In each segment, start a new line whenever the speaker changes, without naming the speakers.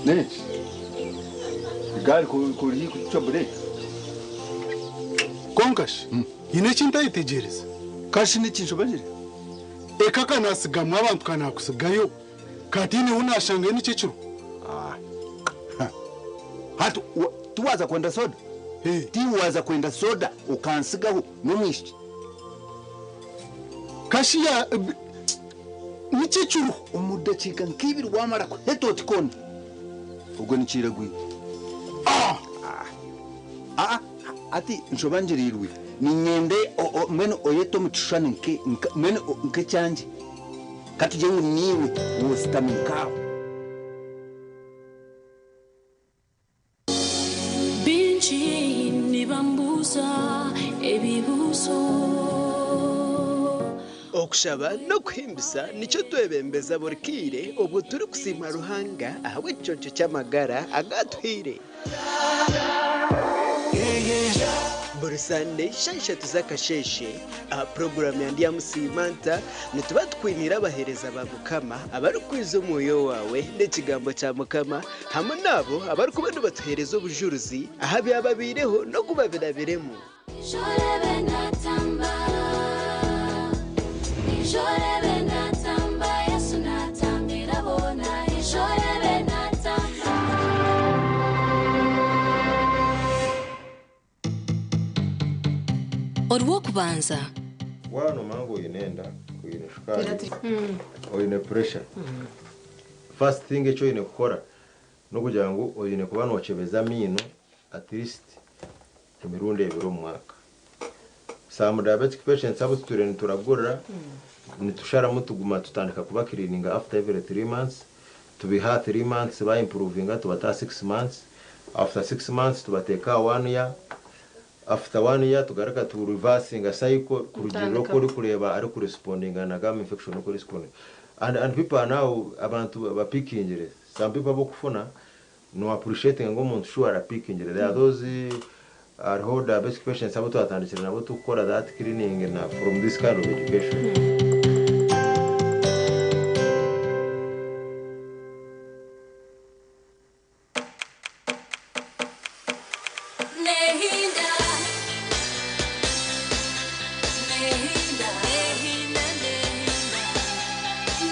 N'enki? Egaari ku ku eri haihi kucwa bureeki?
Kwonka shi, haine eki ntayetegyereza?
Ka shi n'eki nshobagire?
Eka ka naatsigamu abantu ka naakutsigayo, ka tihaine ou naashangayo nikyo ekiro?
Hati tiwaaza kwenda soda? Tiwaaza kwenda soda okantsigaho n'omwishiki?
Ka shi ya. Niki ekiriho?
Omu dakiika nk'ibiri waamara kuheta oti kona, ogwo ni kiiragwire. Aa! Hati nshoba ngiriirwe, niinyenda mbwenu oyete omu kishushani mbwenu nk'ekyangye. Ka tugire ngu niiwe woositami nk'aho.
Baingi nibambuuza ebibuuzo.
Okushaba n'okuhimbisa nikyo twebembeza buri kaire obwo turikusiima Ruhanga ahabw'ekiconco ky'amagara agu atuhaire. Buri Sande shaaha ishatu z'akasheeshe aha puroguraamu ya Ndyamusiima Nta, nituba tukwiniire abaheereza ba Mukama abarikukwiza omwoyo waawe n'ekigambo kya Mukama hamwe n'abo abarikuba nibatuheereza obujurizi aha byababaireho n'oku babirabiremu.
Orw'okubanza.
Waaba noomanya ngu oine enda, oine shukaari, oine puresha, first thing eki oine kukora n'okugira ngu oine kuba nookyebeza amaino at least emirundi ebiri omu mwaka. Some diabetic patients abu tutwire nituragurira, nitusharamu tuguma tutandika kuba cleaninga after every 3 months, tubiha aha 3 months, ba improvinga tubata aha 6 months, after 6 months tubateeka aha one year, after one year tugaruka tu reversinga cycle kurugiirira oku orikureeba arikurespondinga na gum infection oku erespondinga. And people are now, abantu bapikingire. Some people abokufuna no appreciatinga ngu omuntu sure arapikingire. There are those, hariho diabetic patients abu twatandikire nabo tukukora that cleaning na from this kind of education.
Nehinda, nehinda, nehinda,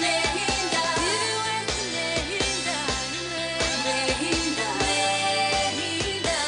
nehinda, nehinda, nehinda, nehinda.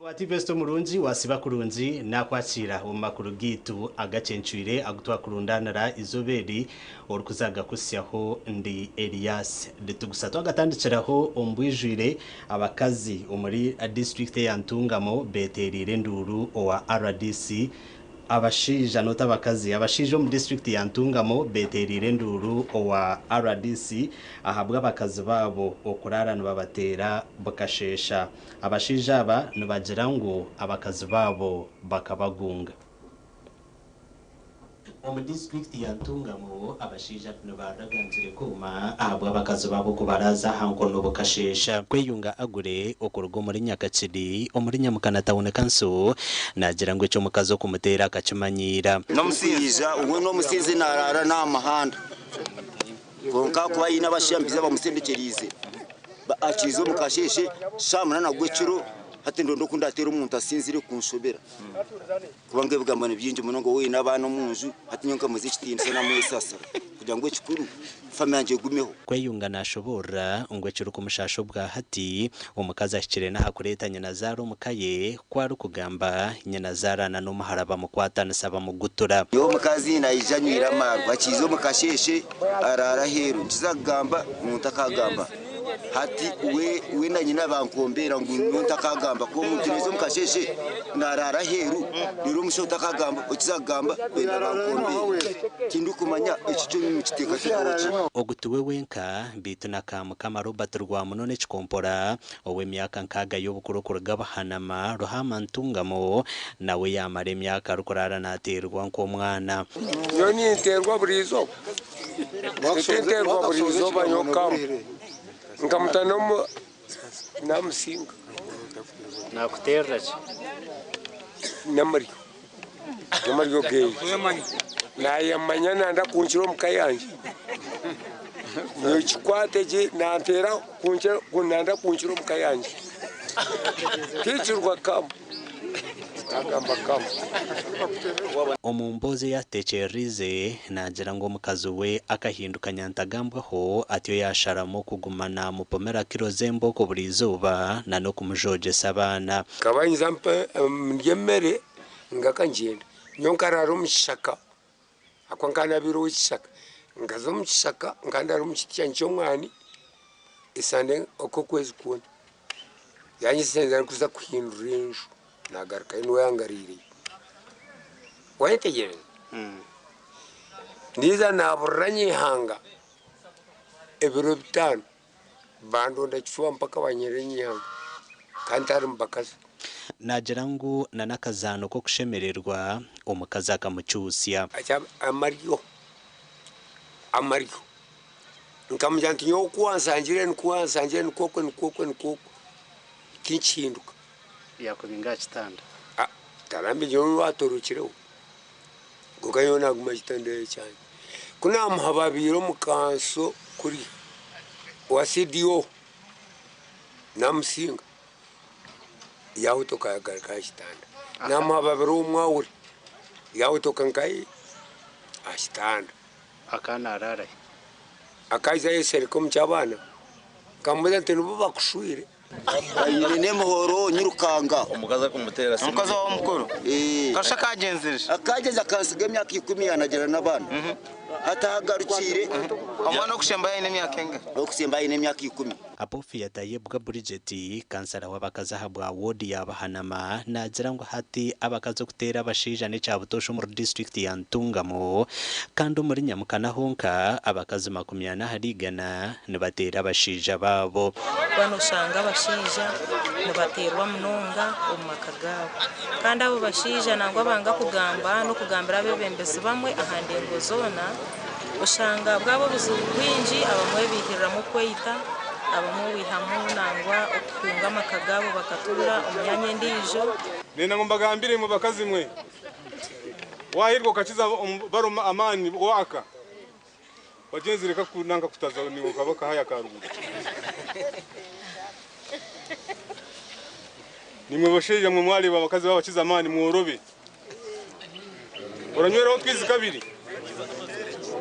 Wati Besto murungi wasiba kurungi nakwakira omu makuru gitu agacencwire agutwakurundanira izooba eri orikuzaga kusyaho ndi Elias Litugusa. Twagatandikiraho omu bwijwire, abakazi omuri disiturikiti eya Ntungamo beteeriire enduuru owa RDC. Abashaija nota abakazi, abashaija omu disiturikiti ya Ntungamo beteeriire enduuru owa RDC ahabw'abakazi baabo okuraara nibabateera bukasheesha. Abashaija aba nibagira ngu abakazi baabo bakabagunga. Omu disiturikiti ya Ntungamo abashaija nibaragangire kuuma ahabw'abakazi baabo kubaraza aha nkono bukasheesha. Kweyunga Agure okuruga omuri Nyakakiri omuri Nyamukana Town Council nagira ngu eky'omukazi okumuteera akakimanyiira.
N'omushaija ogwe n'omusinzi naaraara n'aha muhanda, kwonka kuba aine abashambizi abamusendekyereize akiiza omu kasheeshe shaaha munaana gw'ekiro. Hati ndonda oku ndateera omuntu asinzire kunshobera, kubanga ebigambo ni bingi munonga. Wowe oine abaana omu nju, hati nyowe nkamuza ekitiinisa namwesasira kugira. kugira ngu ekikuru famire yangye egumeho.
Kweyunga nashoboorora ngu ekirikumushasha obwa hati, omukazi ahikire n'aha kureeta nyinazaara omu ka ye, ku arikugamba nyinazaara na n'omuhara bamukwatanisa bamugutura.
Nyowe omukazi naija anywire amaarwa, akiiza omu kasheeshe araara aheeru, nkiza kugamba ngu ntakagamba. Hati we we na nyina bankombeera ngu nyowe ntakagamba ku omuntu naiza omu kasheeshe naaraara aheeru reero omushaho otakagamba okiza kugamba benda bankombeere. Tindikumanya eki kyo nimukiteekateekaho ki?
Ogu tiwe wenka beitu na Kamukama Robert Rwamunono Ekikompora ow'emyaka nkaaga y'obukuru kuruga Buhanama, Ruhaama Ntungamo nawe yaamara emyaka arikuraara naateerwa nk'omwana.
Nyowe ninteerwa buri izooba. Ntinteerwa buri izooba nyowe kamu. Nkamuta n'omu namusinga.
Nakuteerera ki?
N'amaryo. N'amaryo geeye. Naayamanya nanda kunkira omu ka yangye. Nikikwata eki nanteera kunkira nanda kunkira omu ka yangye. Tikirwa kamu. Nagamba kamu.
Omu mboozi ei atekyererize, naagira ngu omukazi we akahinduka nyantagambwaho atyo yaasharamu kuguma naamupomera kiro z'embooko buri izooba na n'okumujogyesa abaana.
Nkaba nza ndya emere ngaka ngyenda. Nyowe nkaraara omu kishaka ahakuba nkaba nabiire ow'ekishaka. Nkaza omu kishaka nkaba ndaara omu kiti kyangye ky'omwani esande nk'okwezi kwona. Yanyetsa ndikuza kuhindura enju nagarukayo niwe yangarwireyo. Wayetegyereza? Ndiiza naburira nyeihanga ebiro bitaano bandonda kifuba mpaka banyerera nyeihanga kandi ntari mu bakazi.
Naagira ngu na n'akazaano k'okushemererwa omukazi akamukyusya.
Amaryo, amaryo. Nkamugira nti nyowe oku wansangire nikwo wansangire nikwo okwe nikwo okwe nikwo okwe tinkihinduka.
Yakubinga aha kitanda.
Tarambe nyowe watorokireho kwonka nyowe naguma aha kitanda kyangye. Ku namuhababiire omu kanso kuriya owa CDO namusinga yahotoka yagaruka aha kitanda. Namuhababira ow'omwahuri yahotoka nkahi aha kitanda.
Akaba naaraara hi?
Akaiza ayeshereka omu ky'abaana nkamubuuza nti nibo bakushwire?
Aine n'emihoro nyirukanga.
Omukazi akumuteera simu.
Omukazi wawe omukuru?
Ee.
Kasha akagyenzire?
Akagyenza akansiga emyaka ikumi yanagira n'abaana. Hati ahagarukiire.
Omwana okushembayo aine emyaka engahi?
Okusembayo aine emyaka 10.
Apofia Tayebwa Bridget, kansara w'abakazi aha bwa woodi ya Buhanama naagira ngu hati abakazi okuteera abashaija n'ekya butoosha omuri disiturikiti ya Ntungamo kandi omuri Nyamukana honka abakazi 40 ahari igana nibateera abashaija baabo.
Kuba noshanga abashaija nibateerwa munonga omu maka gaabo. Kandi abo bashaija nangwa banga kugamba n'okugambira abeebembezi bamwe aha ndengo zoona, oshanga bwaba obuzibu bwingi abamwe baihiriramu okweyita, abamwe baihamu nangwa okuhunga amaka gaabo bakatuura omu myanya endiijo.
Nenda ngu mbagambire imwe bakazi mwe, wahirwa okakiza baro amaani waaka, bagyenzi reka nanka kutaza niiwe okaba kahaya ka ruguru. Nimwe bashaija mwe mwareeba abakazi babakiza amaani mworobe. Oranyweraho otwizi kabiri?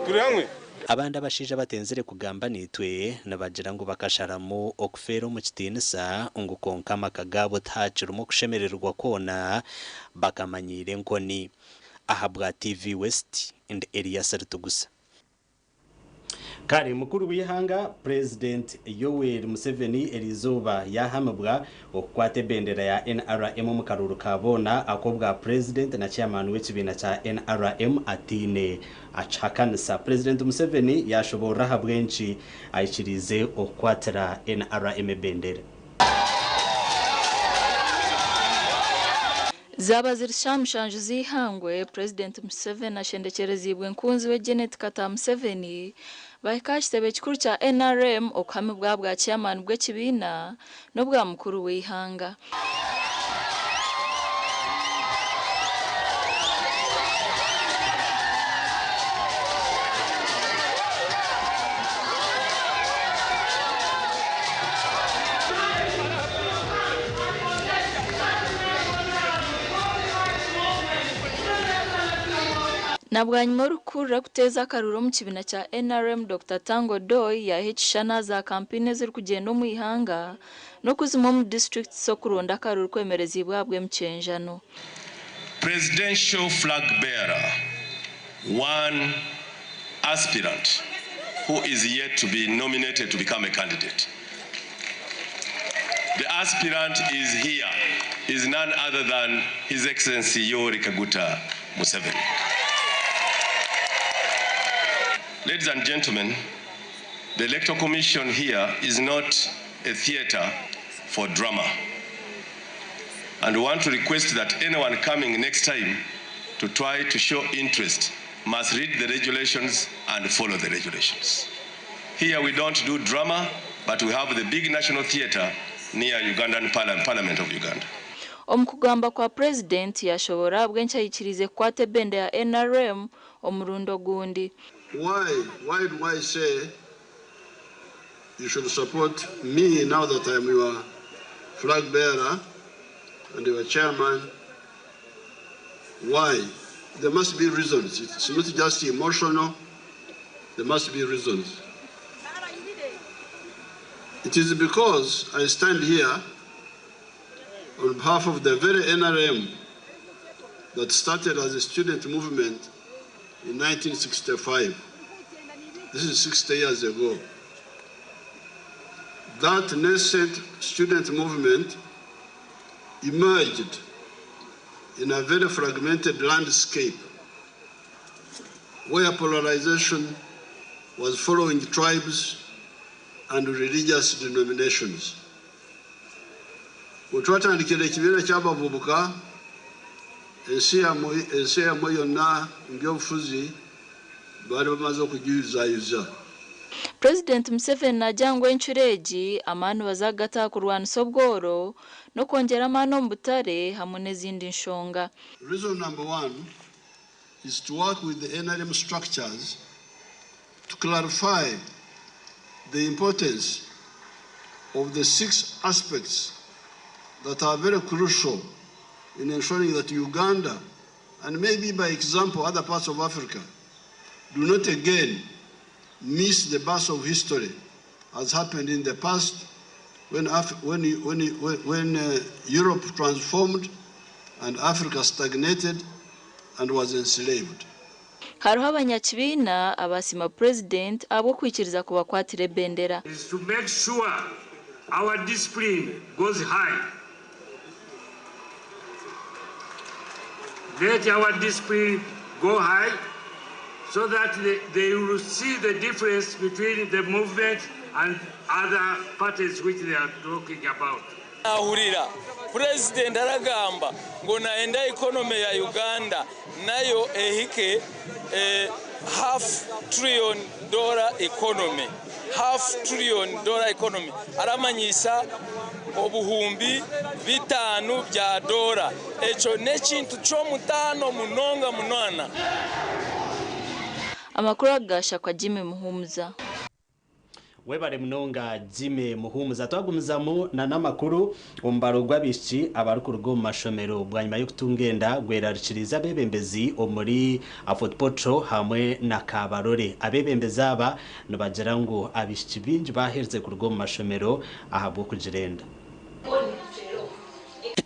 Turi hamwe?
Abandi abashaija abatenzire kugamba naitwe nibagira ngu bakasharamu okufeera omu kitiinisa ngu kwonka amaka gaabo tihakirimu okushemererwa kwona bakamanyiire enkoni. Ahabwa TV West, ndi Elias Ritugusa. Kare mukuru w'eihanga Purezidenti Yoweri Museveni eriizooba yaahamibwa okukwata ebendera ya NRM omu karuuru ka boona ak'obwa Purezidenti na Chairman w'ekibiina kya NRM ataine akihakanisa. Purezidenti Museveni yaashoboorora ahabw'enki aikiriize okukwatira NRM ebendera.
Zaaba ziri shaaha 7 z'eihangwe, Purezidenti Museveni ashendekyereziibwe nkunzi we Janet Kataaha Museveni bahika aha kitebe kikuru kya NRM okuhamibwa aha bwa chairman bw'ekibiina n'obwa mukuru w'eihanga. Na bwanyima orikukurira kuteeza akaruru omu kibiina kya NRM Dr Tanga Odoi yaaha ekishushani aha za kampeyini ezirikugyenda omu ihanga n'okuzimwa omu disiturikiti okuronda akaruru kwemereziibwe ahabw'emikyenjano.
Presidential flag bearer, one aspirant who is yet to be nominated to become a candidate. The aspirant is here, is none other than His Excellency Yoweri Kaguta Museveni. Ladies and gentlemen, the Electoral Commission here is not a theater for drama. And we want to request that anyone coming next time to try to show interest must read the regulations and follow the regulations. Here we don't do drama, but we have the big national theater near Ugandan Parliament of Uganda.
Omu kugamba kwa Purezidenti yashoboora ahabw'enki aikiriize kukwata ebendera ya NRM omurundi ogundi.
Why, why do I say you should support me now that I am your flag bearer and your chairman? Why? There must be reasons. It's not just emotional. There must be reasons. It is because I stand here on behalf of the very NRM that started as a student movement in 1965. This is 60 years ago. That nascent student movement emerged in a very fragmented landscape where polarization was following tribes and religious denominations. Bwe twatandikira ekibiina ky'abavubuka ensi yammwe yonna mu byobufuzi baali bamaze okugiyuzayuza.
Purezidenti Museveni naagira ngu encuro egi amaani baza kugata aha kurwanisa obworo n'okwongyera amaani omu butare hamwe n'ezindi nshonga.
Reason number one is to work with the NRM structures to clarify the importance of the six aspects that are very crucial in ensuring that Uganda, and maybe by example other parts of Africa, do not again miss the bus of history as happened in the past when, Af- when Europe transformed and Africa stagnated and was enslaved.
Hariho abanyakibiina abasiima Purezidenti ahabw'okwikiriza kubakwatira ebendera.
Is to make sure our discipline goes high. Let our discipline go high so that they will see the difference between the movement and other parties which they are talking about.
Ahurira purezidenti aragamba ngo naenda economy ya Uganda nayo ehike half trillion dollar economy, half trillion dollar economy, aramanyisa obuhumbi 5 bya dola. Ekyo n'ekintu ky'omutaano munonga munana.
Amakuru agashakwa Jimmy Muhumuza.
Webare munonga Jimmy Muhumuza. Twagumizamu na n'amakuru. Omubaro gw'abaishiki abarikuruga omu mashomero bwanyima y'okutunga enda gwerarikiriza abebembezi omuri Fort Portal hamwe na Kabarole. Abebembezi aba nibagira ngu abaishiki bingi baherize kuruga omu mashomero ahabw'okugira enda.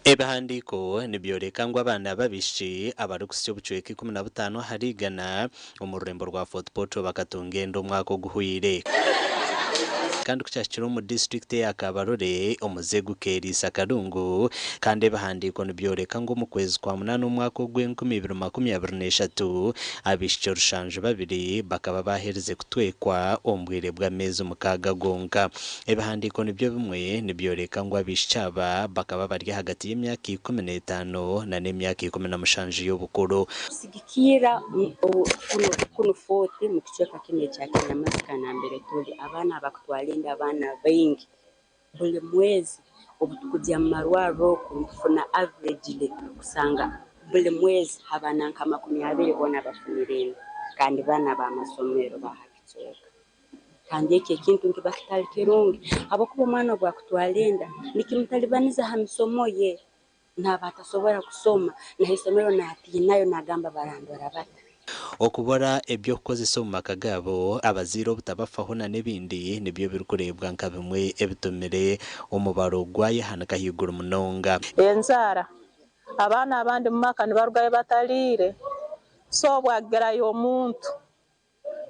Ebihandiiko nibyoreka ngu abaana b'abaishiki abarikuhitsya obucweka 15 ahari 100 omu rurembo rwa Fort Portal bakatunga enda omwaka oguhwire. Kandi ku kyahikire omu disiturikiti eya Kabarole omuze gukeeriisa akarungu. Kandi ebihandiiko nibyoreka ngu omu kwezi kwa munaana omwaka ogw'e 2023 abaishiki 72 bakaba baherize kutwekwa omu bwire bw'ameezi 6 gonka. Ebihandiiko nibyo bimwe nibyoreka ngu abaishiki aba bakaba bari ahagati y'emyaka 15 na n'emyaka 17 y'obukuru.
Kusigikira kunu Fort mu kicweka kinu ekya Kinyamasika nambere tuli, abaana abakutwara enda, abaana baingi buli mwezi. Obu tukujya mu marwariro oku nitufuna averagely kusanga buli mwezi abaana nka 20 boona bafunire enda, kandi baana b'amasomero baha kicweka. Kandi eki ekintu nkiba kitali kirungi habwokuba omwana obu akutwara enda nikimutalibaniza ha misomo ye, naaba atasobora kusoma, naha isomero naatiinayo, nagamba barandora bata.
Okubura eby'okukozesa omu maka gaabo, abazaire obutabafaho na n'ebindi nibyo birikureebwa nka bimwe ebitumire omubaro gwayehanika ahaiguru munonga.
Enjara, abaana abandi mu maka nibarugayo batariire, so obwagerayo omuntu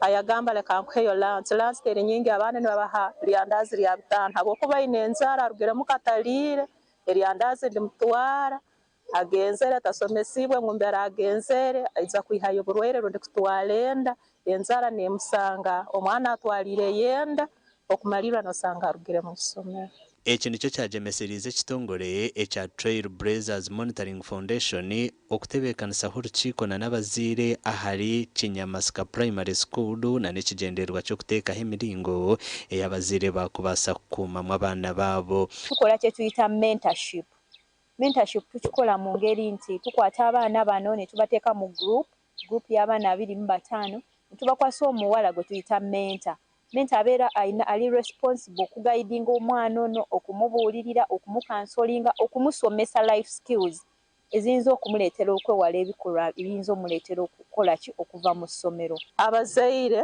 ayagamba leka nkuheyo lunch, lunch teri nyingi abandi nibabaha ryandazi rya 5 habwokuba aine enjara arugiremu katariire, eryandazi rimutwara agenzere atasomesibwe ngu mbere agenzere aija kwihayo oburwaire rundi kutwara enda, enjara nemusanga omwana atwariire enda okumalirra nosanga arugire mu isomero.
Eki nikyo kyagyemeseriize ekitongore ekya Trail Blazers Monitoring Foundation okutebeekanisaho orukiiko na n'abazaire ahari Kinyamasika Primary School na n'ekigyendererwa ky'okuteekaho emiringo ei abazaire baakubaasa kukuumamu abaana baabo.
Tukora kyetuyita mentorship. Mentorship tukikola mu ngeri nti tukwata abaana bano ne tubateeka mu group, group y'abaana 25, ne tubakwasa omuwala gwe tuyita mentor. Mentor abeera alina ali responsible okuguidinga omwana ono, okumubuulirira, okumukansolinga, okumusomesa life skills eziyinza okumuleetera okwewala ebikolwa ebiyinza omuleetera okukola ki okuva mu ssomero.
Abazaire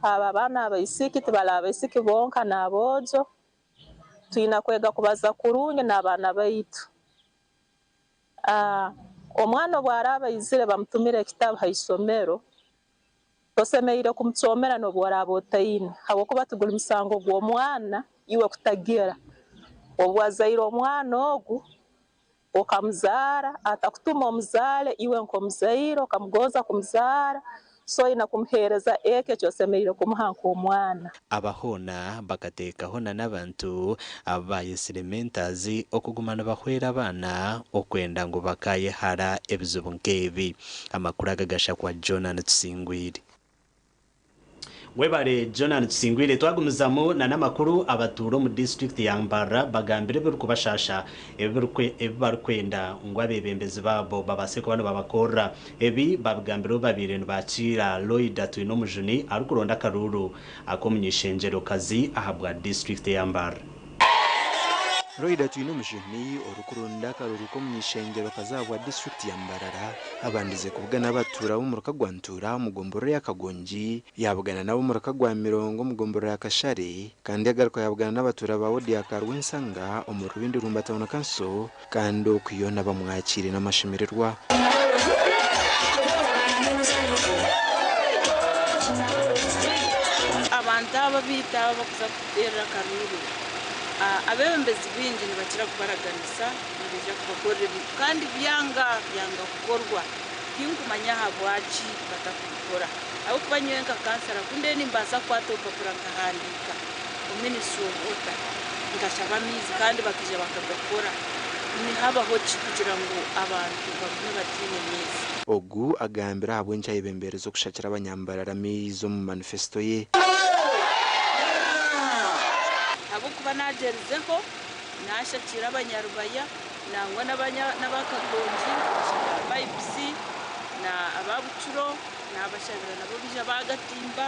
abo abaana abaisiki tibali abaisiki bonka n'aboojo, twina kwega kubaza kurungi n'abaana baitu. Omwana obu araaba aizire bamutumire ekitabu ha isomero, tosemeriire kumucoomera n'obu oraaba otaine habwokuba tiguli musango gw'omwana iwe kutagira. Obu wazaire omwana ogu okamuzaara, atakutuma omuzaale iwe nk'omuzaire okamugonza kumuzaara, so oine kumuheereza ekyo eki osemeriire kumuha nk'omwana.
Aba hoona bakateekaho na n'abantu abu baayetsire mentors okuguma nibahwera abaana okwenda ngu bakaayehara ebizibu nk'ebi. Amakuru aga gashakwa Jonan Tusingwire. Webare Jonan Tusingwire. Twagumizamu na n'amakuru, abatuura omu disiturikiti ya Mbarara bagambire ebirikubashaasha ebi barikwenda ngu abeebembezi baabo babaase kuba nibabakorera. Ebi babigambire obu babaire nibakiira Loida Twinomujuni arikuronda akaruuru ak'omuny'eishengyerokazi ahabwa disiturikiti ya Mbarara.
Loida Twinomujuni orikuronda akaruuru k'omuny'eishengyerokazi ahabwa disiturikiti ya Mbarara abandize kubugana abatuura b'omuruka gwa Ntuura omu gomborora ya Kagongi, yabugana n'ab'omuruka gwa Mirongo omu gomborora ya Kashare, kandi agaruka yabugana n'abatuura ba wodi ya Karwensanga omu Rubindi Rumba Town Council, kandi oku yoona bamwakiire n'amashemererwa.
Abantu aba abaitu aba abarikuza kututeerera akaruuru, abeebembezi baingi nibakira kubaraganisa nibaija kubakorera ebintu kandi byanga byanga kukorwa. Tinkumanya ahabwaki batakubikora. Ahabw'okuba nyowe nka kansara ku ndiyo nimbaasa kukwata orupapura nkahandiika omu Ministry of Water nkashaba amaizi kandi bakaija bakagakora. Nihabaho ki kugira ngu abantu bagume bataine maizi?
Ogu agambire ahabw'enki ayebembeereza okushakira abanyambarara amaizi omu manifesito ye.
Ahabw'okuba naagyerizeho, naashakira abanyarubaya nangwa n'aba Kagongi nkabashabira pipes na aba Bucuro naabashabira nabo baija baagatimba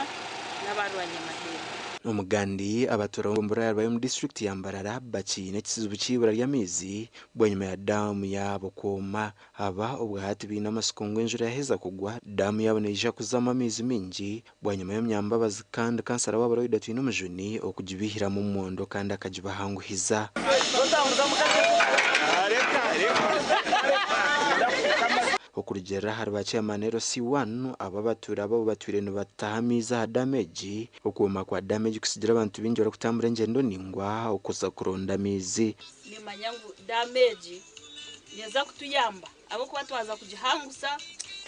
n'aba Rwanyamahembe.
Omugandi, abatuura b'omu Rwaya omu disiturikiti ya Mbarara bakiine ekizibu ky'eibura ry'amaizi bwanyima ya daamu yaabo kwoma. Aba obwahati baine amatsiko ngu enjura yaheza kugwa, daamu yaabo neija kuzamu amaizi maingi bwanyima y'omunyambabazi kandi kansara waabo Loida Twinomujuni okugibihiramu omwondo kandi akagibahanguhiza. Okurugiirira ahari ba chairman LC1, aba abatuura aba batwire nibataha amaizi aha daamu egi, okwoma kwa daamu egi kusigire abantu baingi barikutambura engyendo ndaingwa okuza kuronda amaizi.
Nimanya ngu daamu egi neeza kutuyamba ahabw'okuba twaza kugihangusa,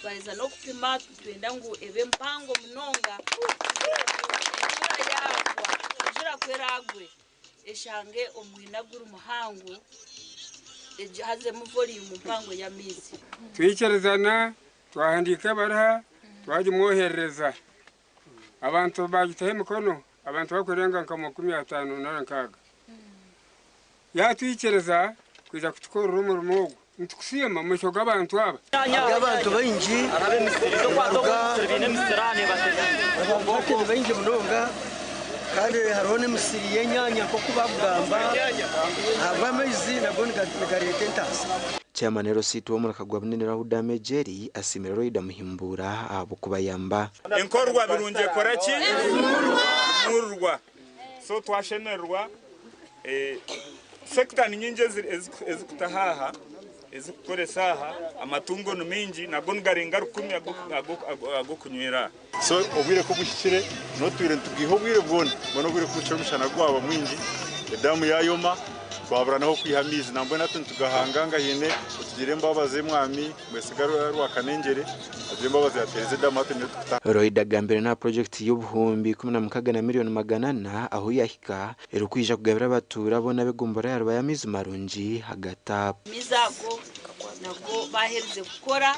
twaheza n'okupima nitwenda ngu ebe mpango munonga enjura yaagwa, enjura ku eraagwe eshange omwina guri muhango hazemu volume mpango y'amaizi.
Twikirizana twahandiika ebaruha twagimwoherereza abantu bagitaho emikono abantu bakurenga nka 56 yatwikiriza kwija kutukorera omurimo ogu. Nitukusiima omu maisho g'abantu aba.
Abantu baingi baingi munonga kandi hariho n'emisiri y'enyanya nk'oku bakugamba ahabw'amaizi nago nigareeta entaasa.
Chairman LC2 w'omuraka gwa Bunene Rahuda Megyeri asiimire Loida Muhimbuura ahabw'okubayamba.
Enkorwa birungi ekora ki? Emururwa. So twashemererwa sector ni nyingi ezikutaha aha ezikukoresa aha amatungo ni mingi nago nigarenga 1000 agokunywera.
So obwire ku buhikire n'otwire nitubwiha obwire bwona mbwenu obwire ku buhikire omushana gwaba mwingi edamu yayoma twabura naho kwiha amaizi nambwenu hati nitugahanga nga haine otugirire embabazi mwami Mwesiga Rwakanengyere agire embabazi yateereza edamu hati niyo tukutaha.
Loida agambire n'aha purojekiti y'obuhumbi 16 na miliyoni 400 ahu yahika erikwija kugabira abatuura boona ab'egombolola ya Rubaya amaizi marungi aga taapu.
Amaizi ago nago baherize kukora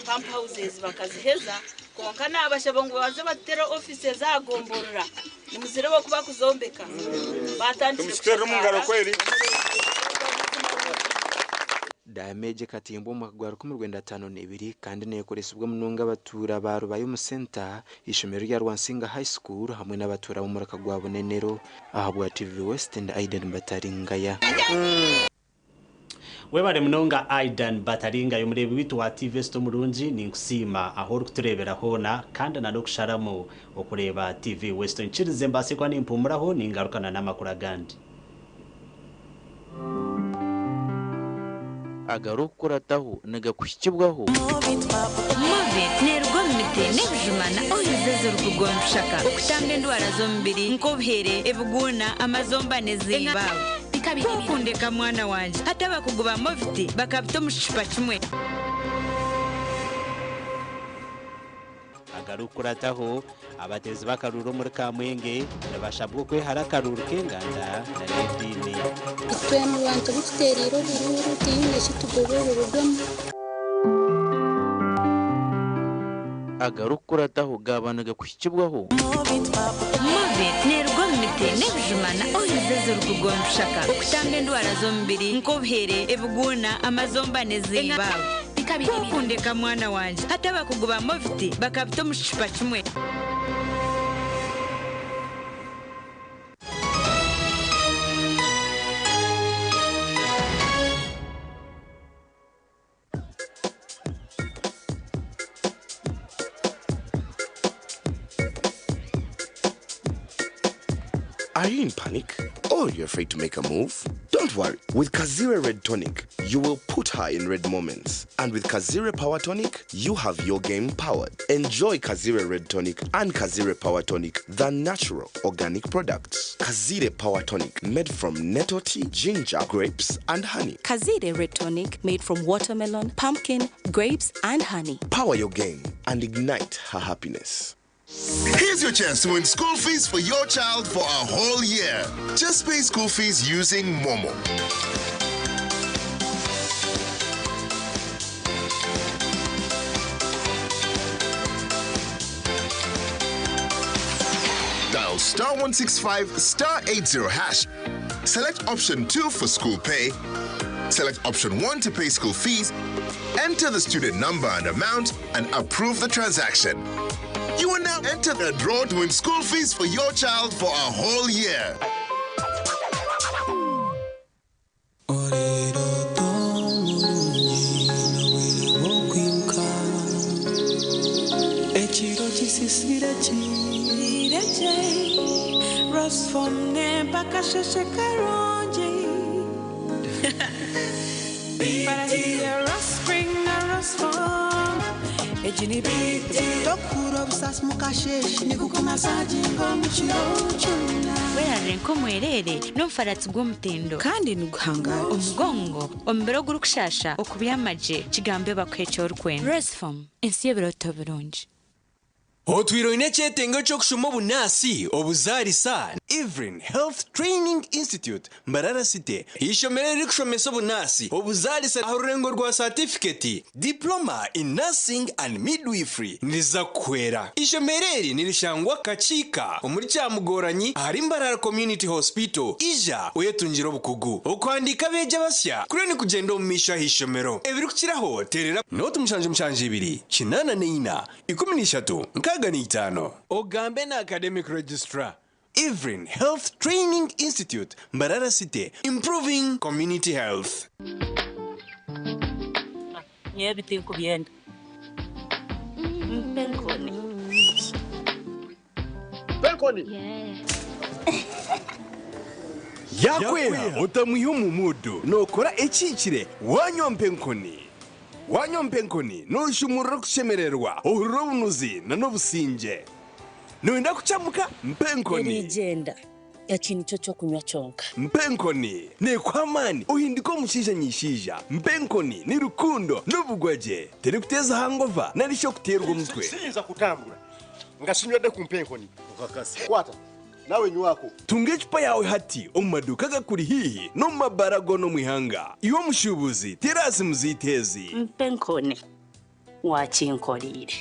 pump houses bakaziheza konka nabashaba ngu babanze batere offices aha gomborora nimuzireba oku bakuzombeka batandikire
Tumushiterere omu ngaro kweri.
Damu egi ekatimbwa omu mwaka gwa 1952 kandi neekoresibwa munonga abatuura ba Rubaya omu senta, eishomero rya Rwansinga High School hamwe n'abatuura b'omuraka gwa Bunenero. Ahabwa TV West ndi Aidan Bataringaya.
Webare munonga Aidan Bataringaya omureebi waitu wa TV West omurungi ninkusiima ahu orikutureebera hoona kandi na n'okusharamu okureeba TV West. Nkirize mbaase kuba nimpumuraho ningarukana n'amakuru agandi.
Agarikukurataho nigakuhikibwaho.
Movit neeruga omu miti n'ebijuma na oils ezirikuruga omu bishaka okutamba endwara z'omubiri nk'obuhere, ebiguuna, amazomba n'ezimba. Ku okundeka mwana wangye, hati abakugu ba Movit bakabita omu kicupa kimwe.
Agarikukurataho, abateezi b'akaruuru omuri Kamwenge nibashabwa okwehara akaruuru k'enganda na n'ediini.
Itwe mu bantu abu tuteereire oburuuru tihaine eki tugoba oburugamu.
Agarikukurataho gaaba nigakuhikibwaho.
Movit neeruga omu miti n'ebijuma na oils ezirikuruga omu bishaka okutamba endwara z'omubiri nk'obuhere, ebiguuna, amazomba n'ezimba. Ku okundeka mwana wangye, hati abakugu ba Movit bakabita omu kicupa kimwe.
Are you in panic? Or you're afraid to make a move? Don't worry. With Kazire Red Tonic, you will put her in red moments. And with Kazire Power Tonic, you have your game powered. Enjoy Kazire Red Tonic and Kazire Power Tonic, the natural organic products. Kazire Power Tonic, made from nettle tea, ginger, grapes, and honey.
Kazire Red Tonic made from watermelon, pumpkin, grapes, and honey.
Power your game and ignite her happiness.
Here's your chance to win school fees for your child for a whole year. Just pay school fees using Momo. Dial star 165 star 80 hash. Select option 2 for school pay. Select option 1 to pay school fees. Enter the student number and amount and approve the transaction. You will now enter the draw to win school fees for your child for a whole year.
Ekiro kisisire kireje Rosfom mpaka sheshe karungi But Rospring na Rosfom egi ni biti
Tokura obusasi mukasheshe nikukumasaginga omu kiro kyona.
Werarire nk'omwerere n'omufaratsi gw'omutindo
kandi niguhangara
omugongo omubiri ogurikushasha okubyama gye kigambe bakuha eki orikwenda. Rosfom ensi y'ebiroto birungi.
Otwire oine ekyetengo ky'okushoma obunaasi obuzaarisa Evelyn Health Training Institute Mbarara City ishomero erikushomesa obunaasi obuzaarisa aha rurengo rwa satifiketi diploma in nursing and midwifery niriza kukuhwera. Ishomero eri nirishangwa Kakiika omuri Kyamugoranyi ahari Mbarara Community Hospital. Ija oyetungire obukugu okuhandiika abeegi abasya kuriyo nikugyenda omu maisho aha ishomero. Ebirikukiraho terera noti 772 84 13 65 ogambe na academic registrar. Evelyn Health Training Institute, Mbarara City, improving community health.
Nyowe ebi tinkubyenda. Mpa enkoni.
Mpa enkoni.
Yakweha otamwiha omu muudu nookora ekihikire waanywa mpa enkoni. Waanywa mpa enkoni nooshumurura okushemererwa, ohurira obunuzi n'obusingye. Nooyenda kukyamuka? Mpa enkoni.
Eriigyenda. Eki nikyo ky'okunywa kyonka.
Mpa enkoni neekuha amaani ohindike omushaija nyishaija. Mpa enkoni ni rukundo n'obugwagye. Terikuteeza hangova nari shi okuteerwa omutwe.
Siyinza kutambura nga sinywedde ku mpa enkoni. Kwata nawe nywako.
Tunga ecupa yaawe hati omu maduuka agakuri haihi n'omu mabaara goona omu ihanga. Iwe omushuubuzi, teera aha simu zaitu ezi.
Mpa enkoni wakinkoreire.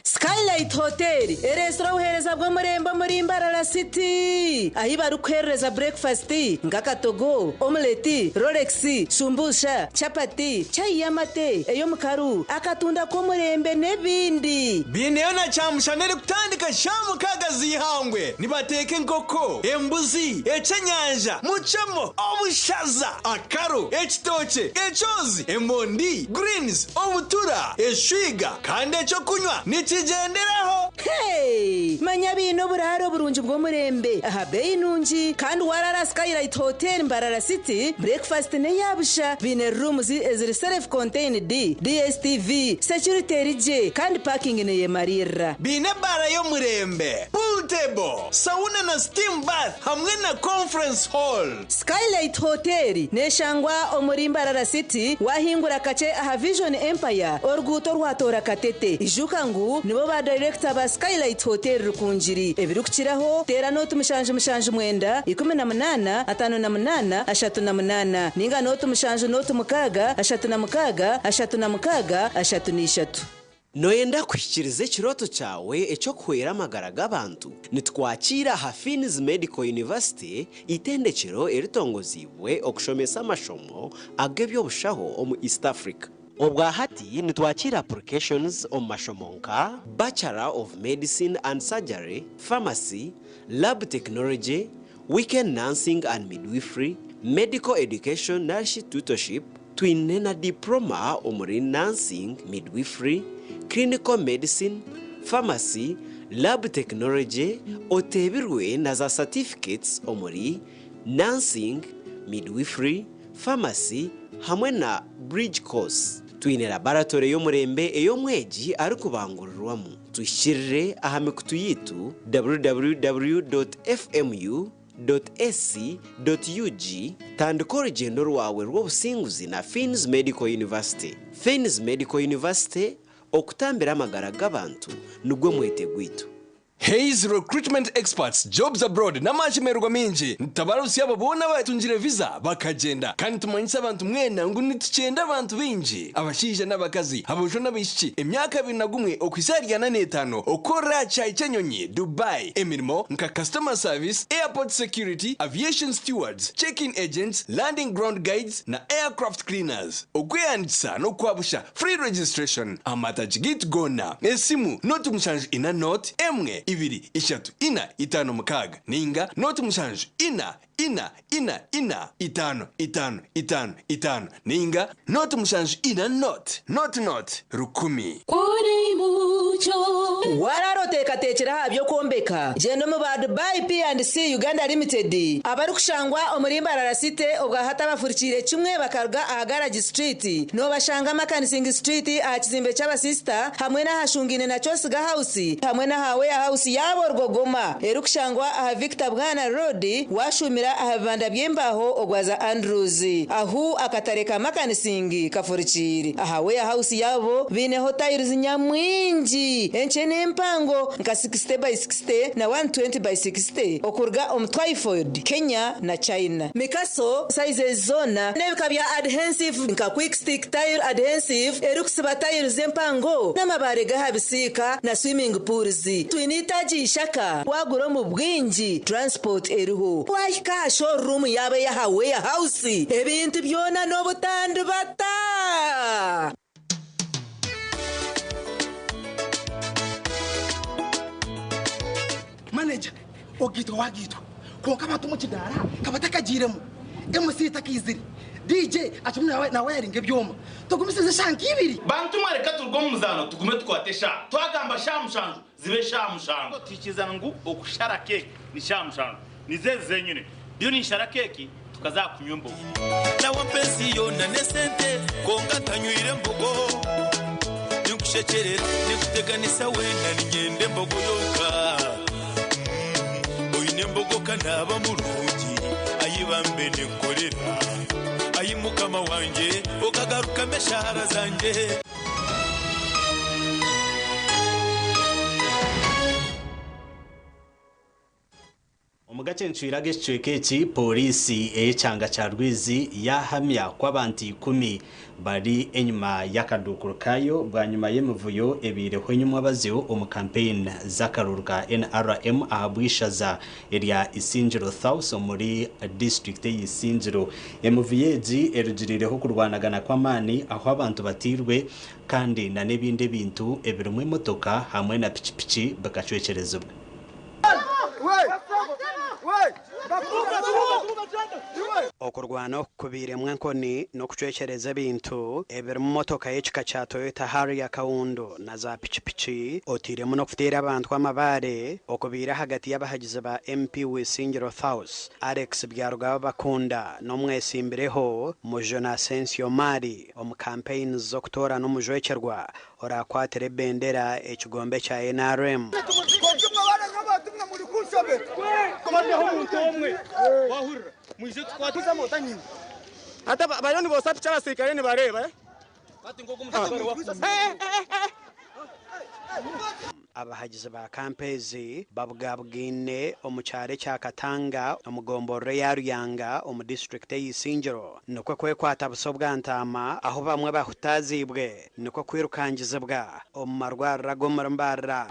Skylight Hotel ereetsire obuheereza bw'omurembe omuri Mbarara City ahi barikuheerereza burekifasiti nk'akatogo, omuleti, rolex, shumbusha, chapati, chai y'amate, ey'omukaru, akatunda k'omurembe n'ebindi.
Baineyo na kyamushana erikutandika shaaha mukaaga z'eihangwe. Nibateeka enkoko, embuzi, ekyenyanja, mucemo, obushaza, akaro, ekitookye, ekyozi, emondi, greens, obutura, eshwiga kandi ekyokunywa nikigyenderaho.
Hey! Manya baine oburaaro burungi bw'omurembe aha beeyi nungi kandi waraara Skylight Hotel Mbarara City, breakfast n'eya busha. Baine rooms eziri self contained, DSTV, security eri gye kandi parking neyemariirira.
Baine ebaara y'omurembe, pool table, sauna na steam bath hamwe na conference hall.
Skylight Hotel neshangwa omuri Mbarara City wahingura kakye aha Vision Empire oruguuto orwatoora Katete. Ijuka ngu nibo ba dayirekita ba Skylight Hotel Rukungiri. Ebirikukiraho teera nooti 779 18 58 38 ninga nooti 7 nooti 6 36 36 33.
Nooyenda kuhikiiriza ekirooto kyawe eky'okuhwera amagara g'abantu? Nitukwakiira aha Finn's Medical University, eitendekyero eritongoziibwe okushomesa amashomo ag'eby'obushaho omu East Africa. Obwa hati nitwakiira applications omu mashomo nka, Bachelor of Medicine and Surgery, Pharmacy, Lab Technology, Weekend Nursing and Midwifery, Medical Education narishi Tutorship, Twine na Diploma omuri Nursing, Midwifery, Clinical Medicine, Pharmacy, Lab Technology, oteebirwe na za Certificates omuri Nursing, Midwifery, Pharmacy hamwe na Bridge Course. Twine laboratory y'omurembe ei omwegi arikubangurirwamu. Tuhikirire aha mikutu yaitu www.fmu. Ac.ug Tandika orugyendo rwawe rw'obusinguzi na Finn's Medical University. Finn's Medical University, okutambira amagara g'abantu nigwo mwete gwaitu.
Hays Recruitment Experts Jobs Abroad n'amashemererwa maingi nitutabarutsya abo boona abatungire visa bakagyenda kandi nitumanyisa abantu mwena ngu nitukyenda abantu baingi abashaija n'abakazi, aboojo n'abaishiki emyaka 21 okuhitsya ahari 45 okukorera aha kishaayi ky'enyonyi Dubai emirimo nka Customer Service, Airport Security, Aviation Stewards, Check-in Agents, Landing Ground Guides na Aircraft Cleaners. Okwehandiikisa n'okwabusha, Free Registration, Amatagi gaitu goona, esimu, 0 7 0 1 2 3 4 5 6 ninga 0 7 4 4 4 4 5 5 5 5 ninga 0 7 4 0 0 0 1000.
Kuri mucyo. Waraara oteekateekire aha by'okwombeka? Gyenda omu ba Dubai P&C Uganda Limited abarikushangwa omuri Mbarara City obwahati abafurikiire kimwe bakaruga aha Garage Street. Noobashanga Makanising Street aha kizimbe ky'abasisita hamwe n'ahashungaine na Kyosiga House hamwe n'aha Warehouse yaabo Rwogoma erikushangwa aha Victor Bwana Road waashuumira aha bibanda by'embaaho ogwaza Andrews ahu akatare ka Makanising kafurikiire. Aha Warehouse yaabo baineho tiles nyamwingi enkye n'empango nka 60 by 60 na 120 by 60 okuruga omu Twyford, Kenya na China. Mikaso sizes zoona n'ebika bya adhensive nka Quick Stick Tile Adhensive erikusiba tiles empango n'amabaare g'aha bisiika na swimming pools. Twine eitaagi Ishaka waagura omu bwingi transport eriho. Waahika aha showroom yaabo ey'aha Warehouse ebintu byona n'obutandibata.
Manager, ogaitwa wagaitwa kwonka abantu omu kidaara ka batakagiiremu, MC takaizire, DJ akimwe nawe yaringa ebyoma. Tugumisirize eshaaha nk'ibiri.
Bantu mwe reka turuge omu muzaano tugume tukwate eshaaha. Twagamba shaaha mushanju zibe shaaha mushanju. Twikiriza ngu okushara keeki ni shaaha mushanju. Nizo ezi zenyine. Ndiyo ninshara keeki tukaza aha kunywa embogo.
Nawe mpa ensi yoona n'esente kwonka ntanywire mbogo. Ninkushekyerera ninkuteganisa weena niinyenda embogo yonka. Oine embogo ka naaba murungi ayi bambe ninkukorera. Ayi mukama wangye okagarukamu eshaara zangye.
Omu gacencwire ag'ekicweka eki, Pooriisi ey'ekyanga kya Rwizi yaahamya ku abantu ikumi bari enyima y'akaduukuru kaayo bwanyima y'emivuyo ebaireho enyimwabazyo omu kampeyini z'akaruuru ka NRM ahabw'eishaza erya Isingiro South omuri disiturikiti eya Isingiro. Emivuyo egi erugiriireho okurwanagana kw'amaani ahu abantu bateirwe kandi na n'ebindi ebintu ebirimu emotoka hamwe na pikipiki bikacwekyerezibwa.
Okurwana oku kubairemu enkoni n'okucwekyereza ebintu ebirimu motoka y'ekika kya Toyota Harrier Kaundu na za pikipiki oteiremu n'okuteera abantu amabaare okubaire ahagati y'abahagizi ba MP Wisingiro Thaus, Alex Byarugaba Bakunda n'omwetsimbireho Mujuni Asensio Mali omu kampeyini z'okutoorana omujwekyerwa Oraakwatira ebendera ekigombe kya nrm. Abahagizi ba kampa ezi babugabugaine omu kyaro ekya Katanga omu gomborora eya Ruyanga omu disiturikiti eya Isingiro nikwo kwekwata buso bwa ntaama ahu bamwe bahutaaziibwe nikwo kwirukangizibwa omu marwariro ag'omuri Mbarara.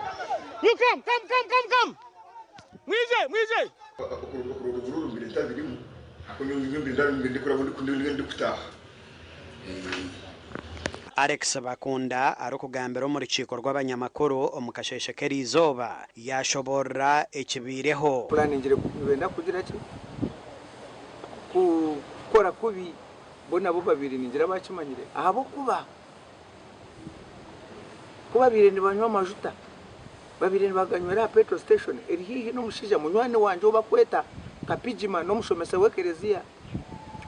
Alex Bakunda arikugambira omu rukiiko rw'abanyamakuru omu kasheeshe k'eriizooba yaashoboorora ekibaireho.
Pulaningire nibenda kugira ki? Kukora kubi bo nabo babaire ningira bakimanyire ahabw'okuba ku babaire nibanywa amajuta babaire nibaganywera aha petrol station eri haihi n'omushaija munywani wangye ou bakweta Kapigima n'omushomesa w'ekereziya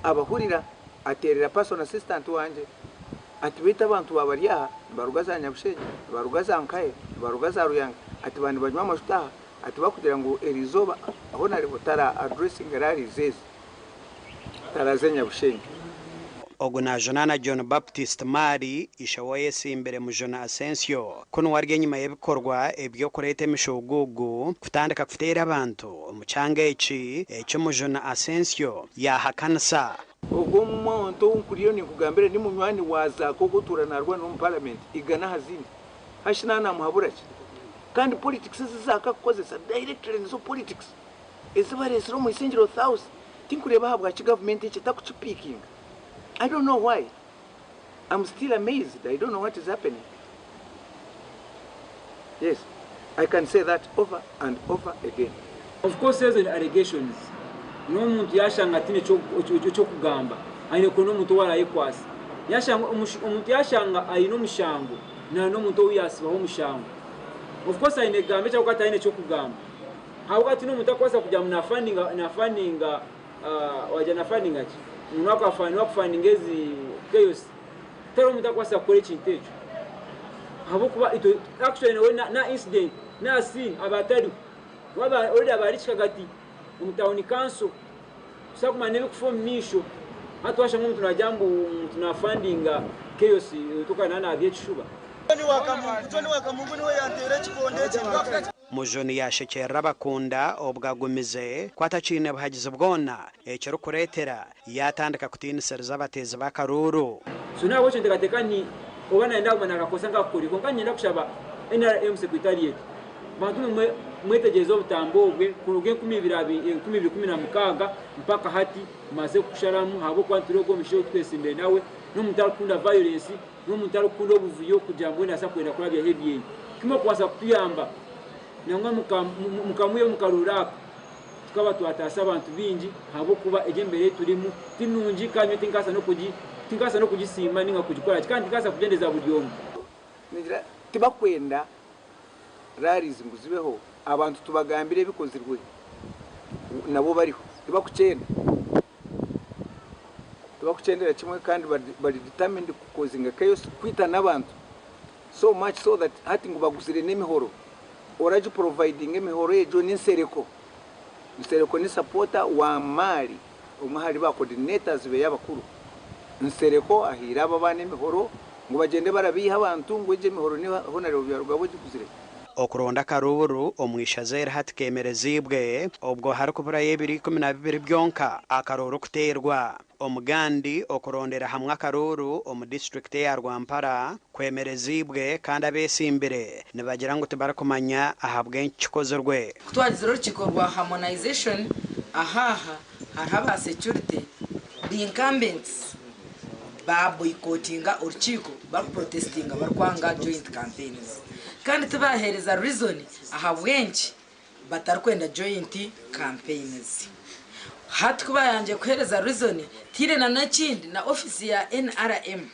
abahurira ateerera person assistant wangye ati beitu abantu baaba bari aha nibaruga za Nyabushenyi, nibaruga za Nkahe, nibaruga za Ruyange ati ba nibanywa amajuta aha ati bakugira ngu eriizooba Honarebo tara addressinge rallies ezi taraze Nyabushenyi.
Ogu najunaana John Baptist Mali, ishe w'oyesimbire Mujuni Asensio, ku niwe ari enyima y'ebikorwa eby'okureeta emishuuguugu kutandika kuteera abantu omu kyanga eki, eki Mujuni Asensio yaahakanisa.
Ogwo omuntu ou nkuriyo ninkugambira ni munywani wa Zaake ogwo otuura naarwana omu paramenti igana aha zindi. Hashi naaba naamuhabura ki? Kandi politics ezi Zaake akukozesa directly nizo politics ezi bareetsire omu Isingiro House. Tinkureeba ahabwaki gavumenti eki etakukipiikinga. I don't know why. I'm still amazed. I don't know what is happening. Yes, I can say that over and over again.
Of course ezo ni allegations n'omuntu yashanga ataine eky'okugamba aine kuronda omuntu ou arayekwasa. Yashanga omuntu yashanga aine omushango na n'omuntu ou yasibaho omushango. Of course aine kugamba eki ahabw'okuba taine ky'okugamba. Ahabw'okuba tihaine omuntu arikubaasa kugira ngu nafandinga nafandinga wagira nafandinga ki? Ngu niwe akufandinga ezi chaos. Tihariho omuntu arikubaasa kukora ekintu ekyo. Ahabw'okuba itwe actually nawe na incident na scene aba atariho. We aba already aba ari kikagati omu town council. Tushaka kumanya n'ebirikufa omu maisho. Hati washanga omuntu nagira ngu omuntu nafandinga chaos otuka nabya ekishuba.
Mujuni yaashekyerera Abakunda obwo agumize ku atakiine buhagizi bwona ekirikureetera yaatandika kutiinisiriza abateezi b'akaruuru.
So nahabwekyo nteekateeka nti oba nayenda kuguma nakakozesa nkakakore kwonka niinyenda kushaba NRM Secretariat bantu mwe mwetegyereze obutambi obwe kuruga 2016 mpaka hati maze kukusharamu ahabw'okuba nitureeba ogu omushaija ou twesimbire nawe n'omuntu arikukunda violence n'omuntu arikukunda obuvuyo kugira ngu mbwenu nabaasa kwenda kurabyaho ebyeye. Kimwe okubaasa kutuyamba nangwa mukamwiha omu karuuru aka Tukaba twataasa abantu baingi ahabw'okuba egi embeera ei turimu ti nungi kandi nyowe tinkabaasa n'okugi tinkabaasa n'okugisiima nainga kugikora ki kandi tinkabaasa kugyendeza buri omwe.
Ningira tibakwenda rallies ngu zibeho abantu tubagambire ebikozirwe nabo bariho tibakukyenda tibakukyendera kimwe kandi bari determined kukozinga chaos kwita n'abantu so much so that hati ngu baguzire n'emihoro oragi providinga emihoro egyo ni Nsereko Nsereko ni supporter wa Mali omwe ahari ba coordinators beye abakuru Nsereko ahaire abo abaana emihoro ngu bagyende barabiiha abantu ngu egyo emihoro ni Honarebo Byarugaba ogiguzire.
Okuronda akaruuru omu ishaza eri hati keemereziibwe obwo harikuburayo ebiro 12 byonka akaruuru kuteerwa. Omugandi okurondera hamwe akaruuru omu disiturikiti eya Rwampara kwemereziibwe kandi abeesimbire nibagira ngu tibarikumanya ahabw'enki kikozirwe.
Ku twagizire orukiiko rwa harmonization ahaaha hariho aba security the incumbents ba boycottinga orukiiko barikuprotestinga barikwanga joint campaigns kandi tibaheereza reason ahabw'enki batarikwenda joint campaigns. Hati ku bayangire kuheereza reason tihaine na n'ekindi na offisi ya NRM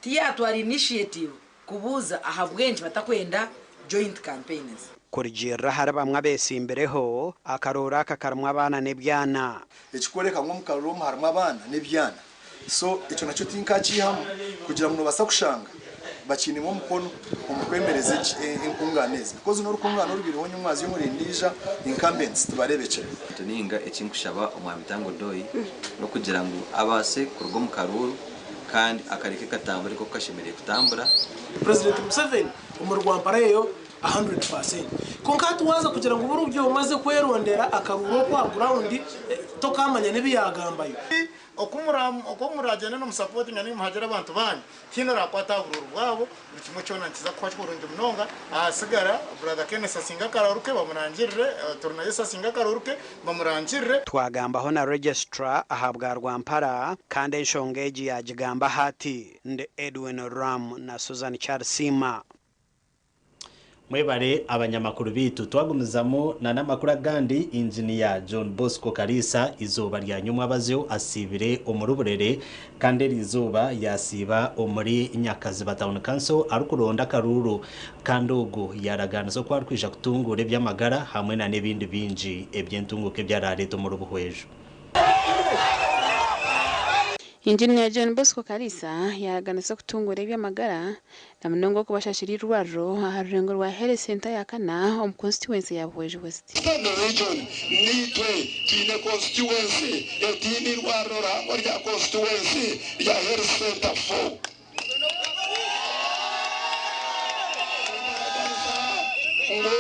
tiyatwara initiative kubuuza ahabw'enki batakwenda joint campaigns.
Kurugiirira ahari bamwe abeetsimbireho, akarooro aka karimu abaana n'ebyana.
Ekikworeka ngu omu karuru omu harimu abaana n'ebyana. So ekyo nakyo tinkakiihamu kugira ngu noobaasa kushanga bakiinemu omukono omu kwemereza enkungaana ezi because n'orukungaana orubaireho nyomwazyo omuri endiijo incumbents tibareebekire.
Ninga eki nkushaba Omwami Tanga Odoi n'okugira ngu abaase kuruga omu karuuru kandi akareke katambure nk'oku kashemereire kutambura.
President Museveni omuri Rwampara eyo 100%. Kwonka hati waaza kugira ngu buri omwe aze kwerondera akaruuru okwo aha ground tokaamanya n'ebi yaagambayo.
Oku muragyende nimusapotinga ninga muhagira abantu banyu, tihaine orakwata aha buruuru bwabo, buri kimwe kyona nikiza kuba kurungi munonga. Ahasigara Brother Kenneth asinge akaruuru ke bamurangirire, Turinayesu asinge akaruuru ke bamurangirire.
Twagambaho na Registrar ahabwa Rwampara kandi enshonga egi yaagigambaho ati, Ndi Edwin Ram na Susan Kyarisiima.
Mwebare abanyamakuru baitu. Twagumizamu na n'amakuru agandi, Inginiya John Bosco Kaliisa eizooba rya nyomwabazyo asiibire omuri Burere kandi eri izooba yasiiba omuri Nyakaziba Town Council arikuronda akaruuru kandi ogu yaaraganisa oku arikwija kutunguura eby'amagara hamwe na n'ebindi bingi eby'entunguuka ebi araareete omuri Buhweju.
Inginiya John Bosco Kaliisa yaaraganisa okutunguura eby'amagara na munonga okubashashira eirwariro aha rurengo rwa Health Centre ya kana omu constituency ya Buhweju West.
Eastern Region niitwe twine constituency etaine eirwariro rihango rya constituency rya Health Centre 4. Ngu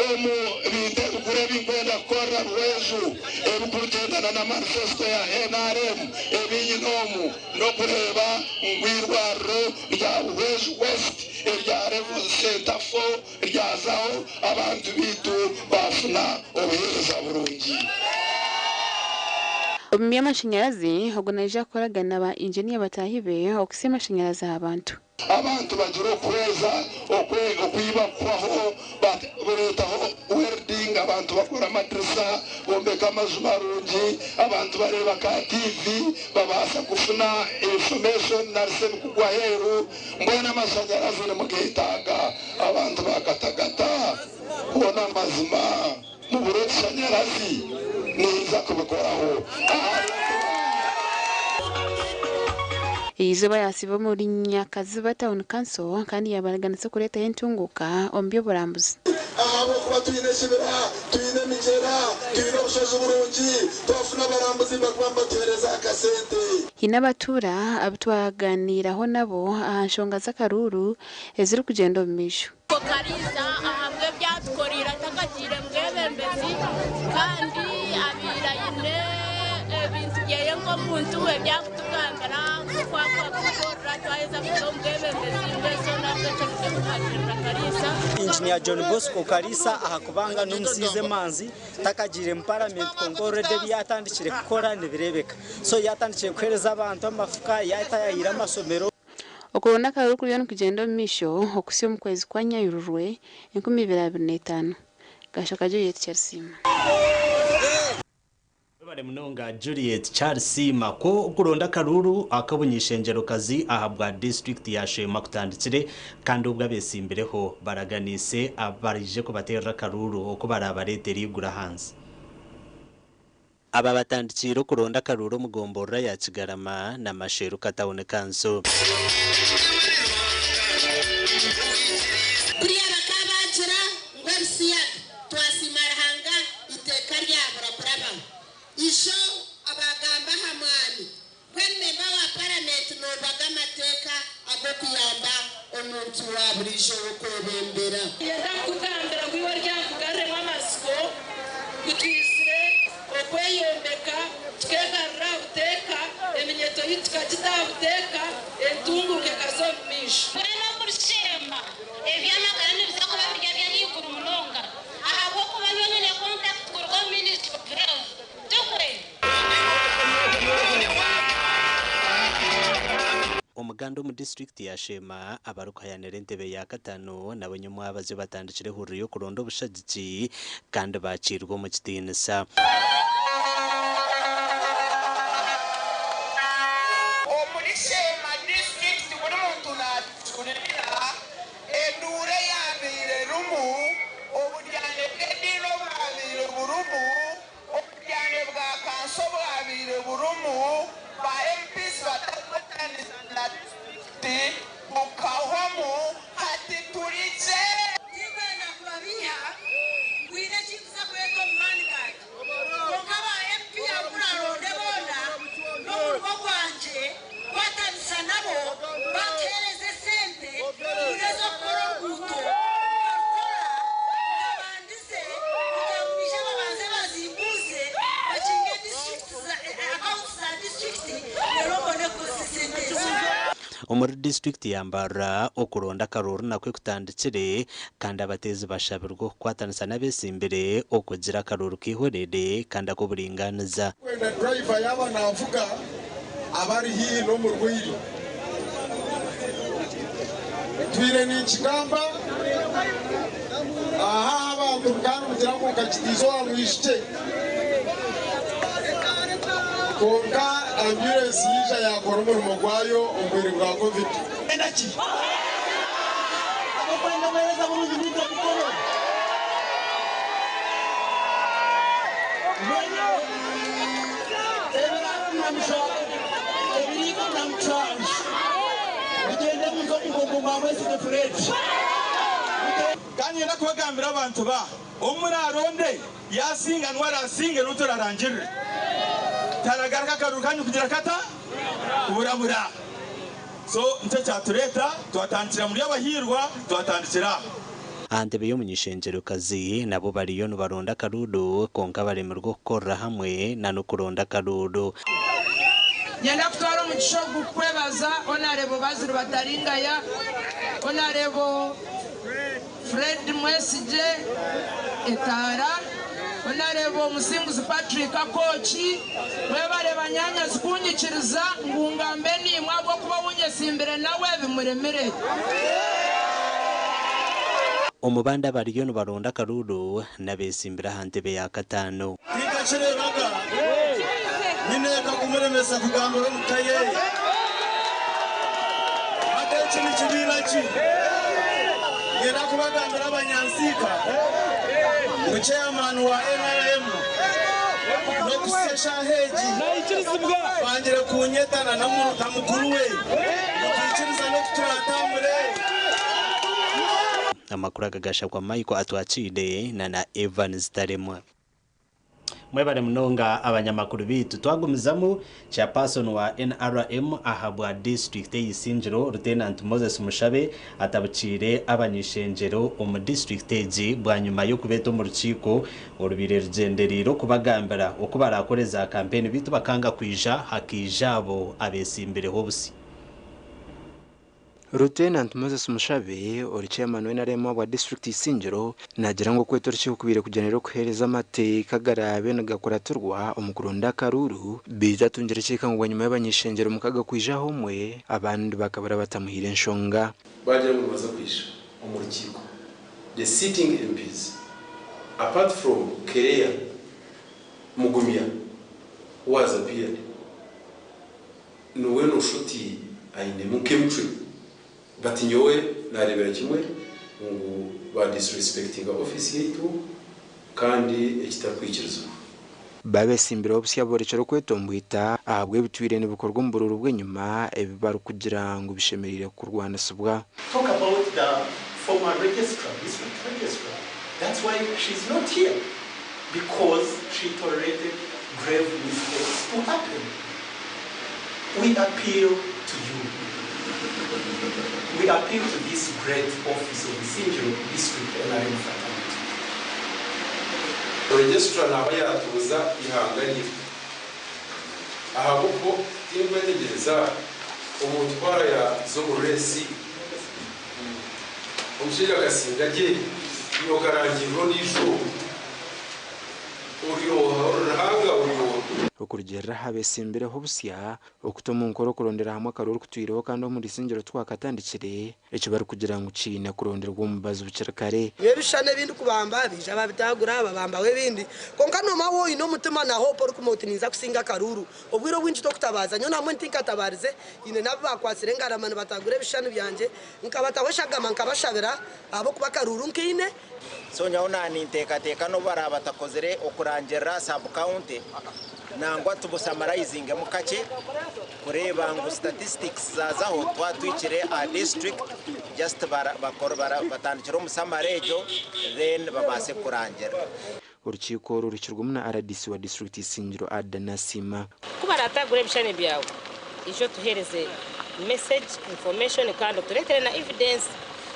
omu bintu ebikuru ebi nkwenda kukorera Buhweju ebikurugyendana na manifesto ya nrm ebi nyine omu n'okureeba ngu eirwariro rya Buhweju West erya Level Centre 4 ryazaho abantu baitu baafuna obuheereza burungi.
Omu by'amashanyarazi, ogu naija kukoragana na ba inginiya bataahi be okuhitsya amashanyarazi aha bantu.
Abantu bagira okuhweza, okwiba kuhwaho, bareetaho welding, abantu bakora amadirisa, bombeka amaju marungi, abantu bareeba ka TV, babaasa kufuna information nari se ebikugwa aheeru. Mbwenu amashanyarazi nimugeetaaga, abantu bakatagata hoona amazima mubure otushanyarazi, ninza kubikoraho.
Eizooba yaasiiba omuri Nyakaziba Town Council kandi yaabaraganisa okureetaho entunguuka omu by'oburambuzi.
Ahabw'okuba twine ekibira, twine emigyera, twine obushozi burungi, twafuna abarambuzi nibakuba nibatuheereza akasente.
Haine abatuura abu twagaaniiraho nabo aha nshonga z'akaruuru ezirikugyenda omu maisho.
Kariisa ahabw'ebi atukoreire atakagiire mubwebembezi kandi abaire aine ebintu byeye nk'omuntu ebi arikutugambira nk'oku arikutukorera twaheza kuza omu bwebembezi mbwenu hoona twekirize kuhagirira Kariisa.
Engineer John Bosco Kariisa ahakubanga n'omusiizi emanzi takagiire mu paramenti kwonka already ebi yatandikire kukora nibireebeka. So yatandikire kuheereza abantu amafuka, yatayaayira amasomero.
Okuronda akaruuru kuriyo nikugyenda omu maisho okuhitsya omu kwezi kwa Nyayururwe 2025. Gashoka Juliet Kyarisiima.
Webale munonga Juliet Charles Mako okuronda akaruru akabunyishenjerokazi aha bwa disitulikiti ya Sheema kutandikire kandi obwo abesimbireho baraganiise abarije kubaterera akaruru oku barabareetera eiguru ahansi. Aba batandikiire okuronda akaruru omu gomborora ya Kigarama na Masheruka Town Council.
Kuriya bakaba bagira ngu ebisiyaga twasiima Ruhanga iteeka ryabura kurabaho. Isho abagamba aha mwani mbwenu memba wa paramenti nobaga amateeka ag'okuyamba omuntu wa buriijo w'okwebembera.
Niinyenda kukugambira ngu iwe oryakugaruremu amatsiko ku twizire okweyombeka tukeegarura aha buteeka, eminyeeto yaitu tukagita aha buteeka, entunguuka ekaza omu maisho.
Mbwenu omuri Sheema eby'amagara nibiza kuba biri eby'ahaiguru munonga ahabw'okuba nyowe nyine contact kuruga omu Ministry of Health. Tukwe.
Omuganda omu disiturikiti ya Sheema abarikuhayanira entebe ya katano nabo nyomwabazyo batandikire ehururu y'okuronda obushagiki kandi bakiirwe omu kitiinisa.
Omuri Sheema disiturikiti buri muntu naatujuririra enduura eyaabaire erimu, oburyane bw'ediini obwabaire burimu, oburyane bwa kanso obwabaire burimu, ba MPs batarikukwatanisa na disiturikiti bukahwamu, hati turi gye.
Tinkwenda kubabiiha ngu haine eki nkuza kwega omu maani gangye, kwonka ba MP abu muraronde boona n'omurimo gwangye kukwatanisa nabo batuheereze esente buri ez'okukora oruguuto nkarukora ntabandize kugira ngu baije babanze bazimbuuze bakinge akawunti za disiturikiti reero mbone kukozesa esente ezo.
Omuri disiturikiti ya Mbarara, okuronda akaruuru nakwo kutandikire kandi abateezi bashabirwe okukwatanisa n'abesimbire okugira akaruuru k'eihorere kandi ak'oburingaaniza.
Kwenda driver yaaba naavuga aba ari haihi n'omurwaire. Ntwire ninkigamba aha abantu kandi mugira ngu nkakitiiza owa mwishiki kwonka ambulensi yaija yaakora omurimo gwayo omu bwire bwa Covid.
Kandi niinyenda kubagambira abantu ba ou muraaronde yaasinga niwe araasinge niwe turarangirire. Taragaruka akaruru kanyu kugira kata? Kuburabura. So nikyo kyatureeta twatandikira muri Abahiirwa twatandikira aha.
Aha ntebe y'omuny'ishengyero-kazi nabo bariyo nibaronda akaruuru kwonka baremirwe okukorera hamwe nan'okuronda akaruuru.
Niinyenda kutwara omugisha ogu kukwebaza Honarebo Bazil Bataringaya, Honarebo Fred Mwesigye Etaara, Honarebo Musinguzi Patrick Akooki. Mwebare banyaanyazi kunyikiriza ngu ngambe naimwe ahabw'okuba ou nyesimbire nawe bimuremire.
Omu bandi abariyo nibaronda akaruuru n'abeesimbire aha ntebe ya kataano.
Tinkakireebaga nyineeka kumuremesa kugambira omu ka ye. Hati eki ni kibiina ki? Niinyenda kubagambira abanyansiika ngu chairman wa nrm n'okuhitsya eshaaha egi bangire kunyeta na n'omuruka mukuru we ngu twikirizane oku turatambure.
Amakuru aga gashabwa Michael Atwakiire na na Evans Taremwa. Mwebare munonga abanyamakuru beitu. Twagumizamu, Chairperson wa NRM ahabwa disiturikiti ey'Isingiro, Lieutenant Moses Mushabe atabukiire abany'ishengyero omu disiturikiti egi bwanyima y'okubeeta omu rukiiko orubaire rugyendereire okubagambira oku barakore za kampeyini beitu bakanga kwija hakaija abo abesimbireho obusya.
Lieutenant Moses Mushabe ori Chairman wa nrm ahabwa disiturikiti Isingiro naagira ngu okweta orukiiko kubaire kugyendereire okuheereza amateeka agaraabe nigakuratirwa omu kuronda akaruuru beitu atungire ekihika ngu bwanyima y'abany'ishengyero mukaga kwija aha omwe abandi bakabura batamuhaire enshonga.
Baagira ngu nibaza kwija omu rukiiko the sitting MPs apart from Kereya Mugumya. who has appeared niwe noshusha oti ainemu nk'emicwe but nyowe nareebera kimwe ngu ba disrespectinga office yaitu kandi ekitarikwikirizibwa.
Babesimbiraho busya borekire okwetombwita ahabw'ebitwire nibikorwa omu buruuru bw'enyima ebi barikugira ngu bishemereire kurwanisibwa.
Talk about the former registrar, district registrar. That's why she's not here, because she tolerated grave mistakes to happen. We appeal to you. We appeal to this great office of the Isingiro District NRM fraternity.
Registrar naaba yaatuuza ihanga rye ahabw'okuba tinkwetegyereza omuntu ku araaza omu reesi omushaija akasinga gye iwe okarangirira ondiijo ori oha ori Ruhanga ori oha.
Okurugiirira aha beetsimbireho busya, okuta omu nkora okurondera hamwe akaruru kutwireho kandi omuri Isingiro tikwakatandikire, eki barikugira ngu kiine kuronderwa omubazi bukiri kare.
Nyowe ebishushani ebi ndikubamba baija babitagura babambaho ebindi kwonka noomanya waaba oine omutima na hope orikumanya oti ninza kusinga akaruuru obwire obwingi tokutabaaza nyowe nambwenu tinkatabaarize haine n'abu baakwatsire engarama nibatagura ebishushani byangye nkabataho eshagama nkabashabira ahabw'okuba akaruuru nkaine.
So nyowe naninteekateeka n'obu baraba batakozire okurangirira sub county nangwa tubusamarayizingemu kakye kureeba ngu statistics zazaho twatwikire aha district just batandikire omu summary egyo then babaase kurangirira.
Orukiiko oru rukirwemu na rdc wa disiturikiti Isingiro Ada Nasiima.
Ku baraatagure ebishushani byawe, ija otuheereze message, information kandi otureetere na evidence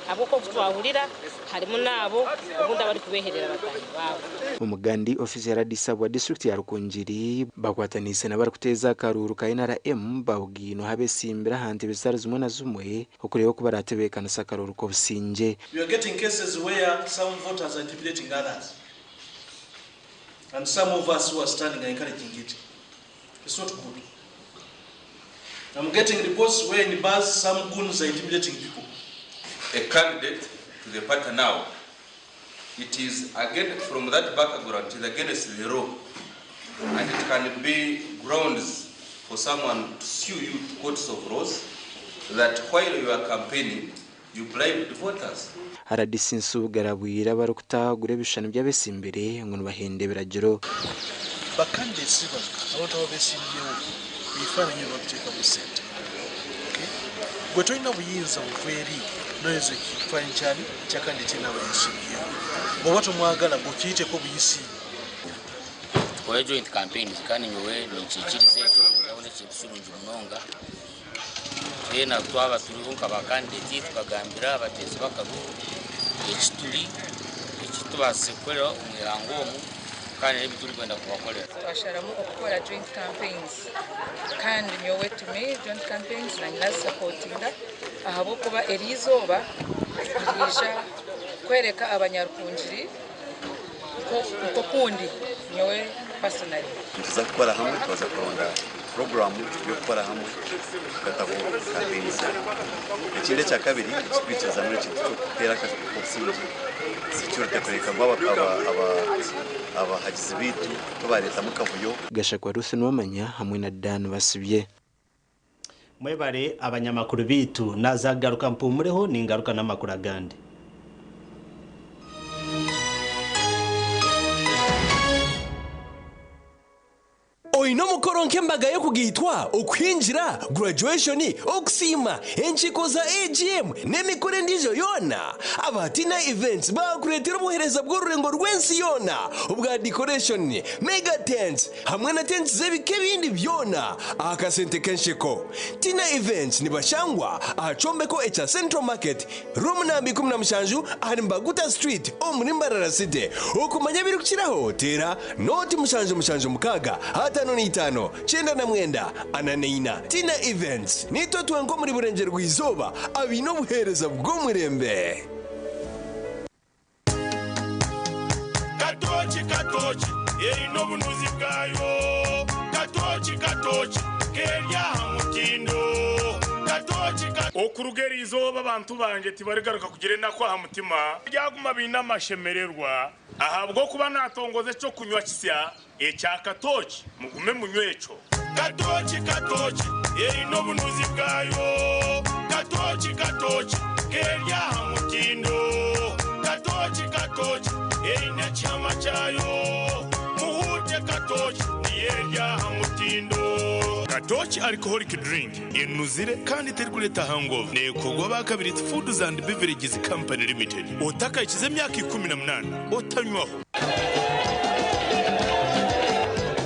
ahabw'okuba oku twahurira harimu n'abo obundi abarikubeeherera bataahi baabo.
Omugandi ofiisi ya rdc wa disiturikiti ya Rukungiri bakwataniise n'abarikuteeza akaruuru ka NRM babugainweho abetsimbire aha ntebe zitari zimwe na zimwe okureeba oku baratebeekanisa akaruuru k'obusingye.
We are getting cases where some voters are intimidating others and some of us who are standing are encouraging it. It's not good. I'm getting reports where in bars some goons are intimidating people.
A candidate to the party now, it is again from that background, it is against the law, and it can be grounds for someone to sue you to courts of laws that while you are campaigning, you bribed voters.
Rdc Nsubuga arabwire abarikutagura ebishushani by'abetsimbire ngu nibahenda ebiragiro.
Ba candidates bano abantu ababesimbyewo ebifaananyi ebyo babiteekamu ssente. Okay? Gwe tolina buyinza buva eri noyeza ekifaananyi kyani kya candidate yenna aba yesimbyewo. Bw'oba tomwagala gwe okiyiteko buyisi.
Tukore joint campaigns kandi nyowe ninkikiriza ekyo ndabona ekintu kirungi munonga. Twena twaba turiho nka ba candidate tukagambira abateezi b'akaruuru eki turi, eki tubaasize kukorera omu ihanga omu kandi n'ebi turikwenda kubakorera.
Twasharamu okukora joint campaigns kandi nyowe to me joint campaigns nanye nazisapotinga ahabw'okuba eri izooba niriija kwereka abanyarukungiri nk'okundi nyowe personally.
Nituza kukora hamwe twaza kuronda puroguramu y'okukora hamwe tukataho kampeyini zaayo. Ekindi ekyakabiri ekitwikirizamu n'ekintu ky'okuteera akaju k'obusingye, security, kureka ngu abahagizi baitu tibareetamu kavuyo.
Gashakwa Ruth Nuwamanya hamwe na Dan Basibye.
Mwebare abanyamakuru baitu, naaza kugaruka mpumureho ningaruka n'amakuru agandi.
Oine omukoro nk'embaga y'okugaitwa, okuhingira, graduation, okusiima, enkiiko za AGM n'emikoro endiijo yoona? Aba Tina Events baakureetera obuheereza bw'orurengo rw'ensi yoona obwa decoration, mega tents hamwe na tents z'ebika ebindi byona aha kasente k'ensheko. Tina Events nibashangwa aha kyombeko ekya Central Market, Room namba 17 ahari Mbaguta Street omuri Mbarara City. Okumanya ebirikukiraho teera nooti 776 55 99 44. Tina Events, Niitwe twenka omuri Burengyerwa-izooba abaine obuheereza bw'omurembe.
Katooki katooki eine obunuzi bwayo. Katooki katooki keri aha mutindo. Katoki okuruga eriizooba abantu bangye tibarigaruka kugira enaku aha mutima byaguma biine amashemererwa ahabw'okuba natongoza ekyokunywa kisya ekya katoki mugume munywe ekyo. Katoki katoki eine obunuzi bwayo katoki katoki keri aha mutindo katoki katoki eine ekihama kyayo muhuute katoki niyo eri aha mutindo. Katoki alcoholic drink enuzire kandi terikureeta hangover neekorwa aba Kabiriiti Foods and Beverages Company Limited. Otakahikize emyaka 18 otanywaho.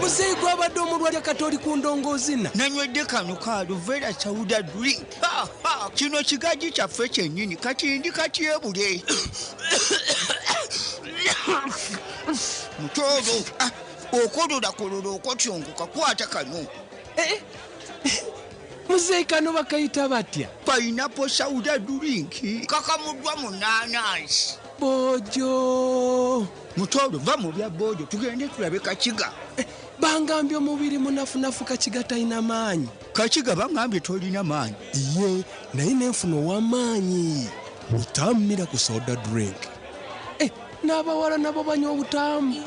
Muzeeyi gwabadde omulwadde kati oli ku ndongoozina.
Nanywedde kano ka Aluvera Sauda drink. Ha, ha, kino kigaji kyaffe kyennyini kati ndi katyebule. Mutooro, ah, okololakolola okotyongoka kwata kano.
Eh, muzeeyi kano bakayita batya?
Pineapple Sauda drink kakamuddwa mu naanansi.
Bojo.
Mutooro va mu bya bojo tugende tulabe Kakiga.
Eh, bangambye omubiri munafunafu Kakiga talina maanyi.
Kakiga bangambye tolina maanyi.
Iye naye nenfuna ow'amaanyi. Butammira ku soda drink. Eh, n'abawala nabo banywa obutaamu.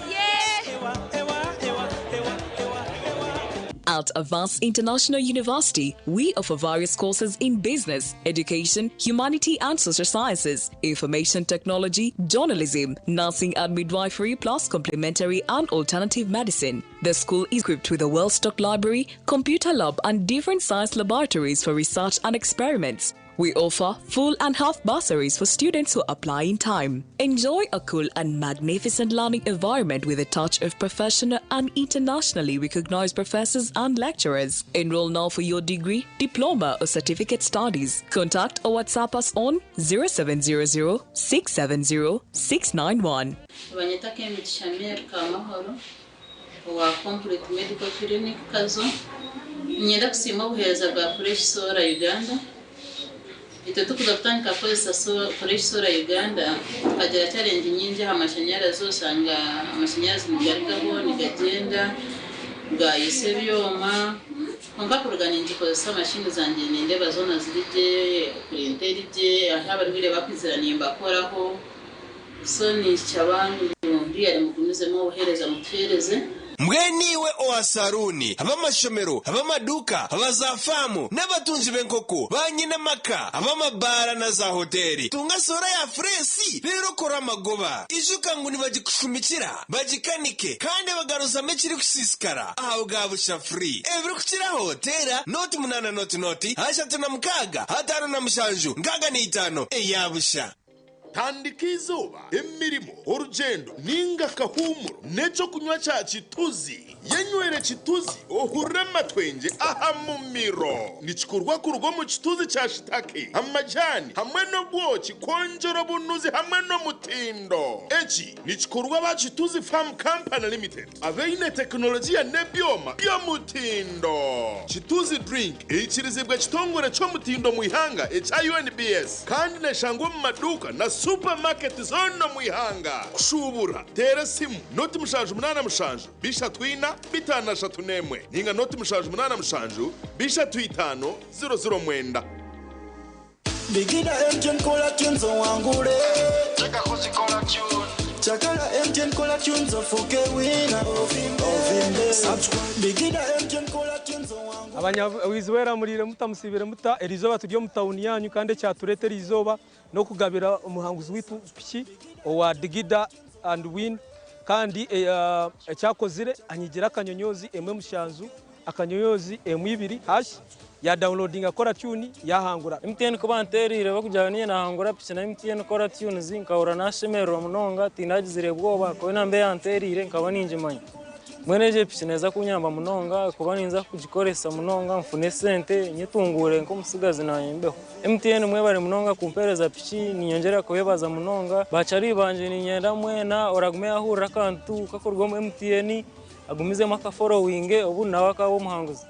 At Avance International University, we offer various courses in business, education, humanity and social sciences, information technology, journalism, nursing and midwifery, plus complementary and alternative medicine. The school is equipped with a well-stocked library, computer lab, and different science laboratories for research and experiments. We offer full and half bursaries for students who apply in time. Enjoy a cool and magnificent learning environment with a touch of professional and internationally recognized professors and lecturers. Enroll now for your degree, diploma, or certificate studies. Contact or WhatsApp us on 0700 670 691.
Banyeta Kemigisha Mary Kamahoro owa Complete Medical Clinic Kazo. Niinyenda kusiima obuheereza bwa Fresh Solar Uganda. Itwe tukuza kutandika kukozesa Fresh Solar Uganda tukagira challenge nyingi aha mashanyarazi, osanga amashanyarazi nigarugaho nigagyenda gayisa ebyoma, kwonka kuruga ningikozesa mashini zangye nindeeba zoona ziri gye, printer eri gye, ahu abarwaire bakwizira nimbakoraho. So ninshaba ngu ndiyare mugumizemu obuheereza mutuheereze.
Mbwenu iwe owa saruuni, ab'amashomero, ab'amaduuka, abaza faamu n'abatunzi b'enkoko, ba nyinamaka, ab'amabaara na za hoteeri, tunga soora ya fureesi reero okore amagoba. Ijuka ngu nibagikushumikira, bagikanike kandi bagaruzamu ekirikusiisikara aha bwa busha free. Ebirikukiraho teera 0 8 0 0 36 57 65 eya busha.
Tandika izooba, emirimo, orugendo ninga akahumuro n'ekyokunywa kya Kituzi. Yenywere Kituzi ohurire amatwengye aha mumiro. Nikikorwa kuruga omu kituzi kya shitake, amajani hamwe n'obwoki kwongyera obunuzi hamwe n'omutindo. Eki nikikorwa aba Kituzi Farm Company Limited abaine tekinologiya n'ebyoma by'omutindo. Kituzi drink eikirizibwa ekitongore ky'omutindo mu ihanga ekya UNBS kandi neshangwa omu maduuka na supermarket zoona omu ihanga. Kushubura teera esimu 0 787 34 531 ninga 0 787 35 009.
Bigida MTN caller tunes owangule. Chakala MTN caller tunes ofuke winner. Ovimbe. Subscribe. Bigida MTN caller tunes owangule.
Abanyawiziwera murire mutamusibire muta erizoba turi omu tawuni yanyu kandi ekyatureetera izooba n'okugabira omuhanguzi witu piki owa Digida and Win kandi ekyakozire anyigira *1 7 *2# ya downloadinga caller tune yahangura.
MTN kuba nterire bakugira niye nahangura piki na MTN caller tunes nkahura nashemererwa munonga, tindagizire bwoba kuba nambe yanterire nkaba ningimanya. Mbwenu egyo piki neeza kunyamba munonga kuba ninza kugikoresa munonga nfune sente nyetungure nk'omusigazi nanye mbeho. MTN mwebare munonga kumpereza piki, ninyongyera kubebaza munonga. Bacari banje ninyenda mwena oragume yahurira akantu kakorwa omu MTN agumizemu akaforowinge obundi nawe akaba omuhanguzi.